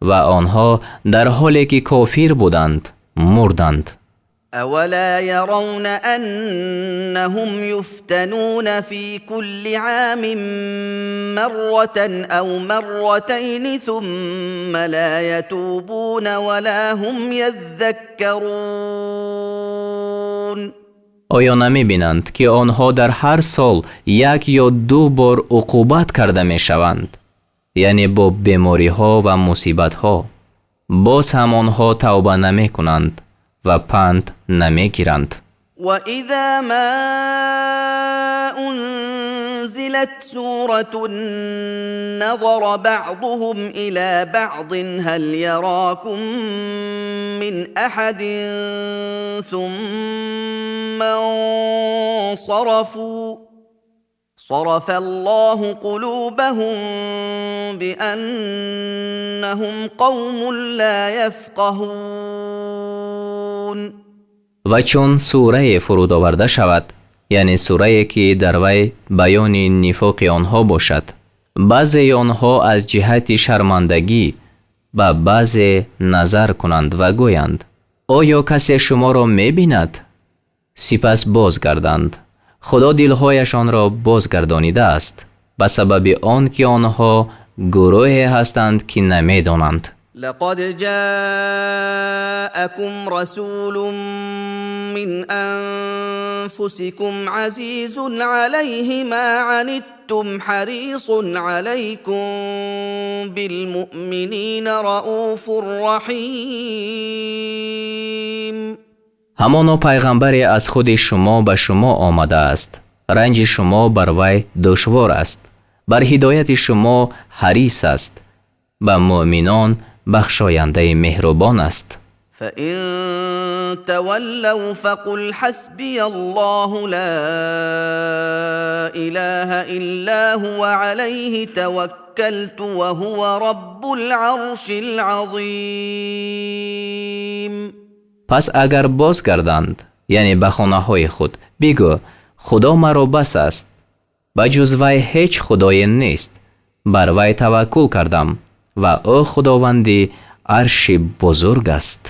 ва онҳо дар ҳоле ки кофир буданд, мурданд. اولا يرون انهم يفتنون في كل عام مره او مرتين ثم لا يتوبون ولا هم يذكرون. Оё намебинанд, ки онҳо дар ҳар сол як ё ду бор уқубат карда мешаванд, яъне бо бемориҳо ва мусибатҳо, боз ҳам онҳо тавба намекунанд ва панд намегиранд? واذا ما انزلت سوره نظر بعضهم الى بعض هل يراكم من احد ثم انصرفوا صرف الله قلوبهم بانهم قوم لا يفقهون. Ва чун сурае фуруд оварда шавад, яъне сурае, ки дар вай баёни нифоқи онҳо бошад, баъзеи онҳо аз ҷиҳати шармандагӣ ба баъзе назар кунанд ва гӯянд: «Оё касе шуморо мебинад?» Сипас бозгарданд. Худо дилҳояшонро бозгардонидааст ба сабаби он ки онҳо гурӯҳе ҳастанд, ки намедонанд. لقد جاءكم رسول من انفسكم عزيز عليه ما عنتم حريص عليكم بالمؤمنين رءوف رحيم. Ҳамоно пайғамбаре аз худи шумо ба шумо омадааст. Ранҷи шумо бар вай душвор аст, бар ҳидояти шумо ҳарис аст, ба муъминон бахшояндаи меҳрубон аст. فان تولوا فقل حسبي الله لا اله الا هو عليه توكلت وهو رب العرش العظيم. Пас агар бозгарданд, яъне ба хонаҳои худ, бигӯ: «Худо маро бас аст, ба ҷуз вай ҳеҷ худое нест, бар вай таваккул кардам ва ӯ худованди арши бузург аст».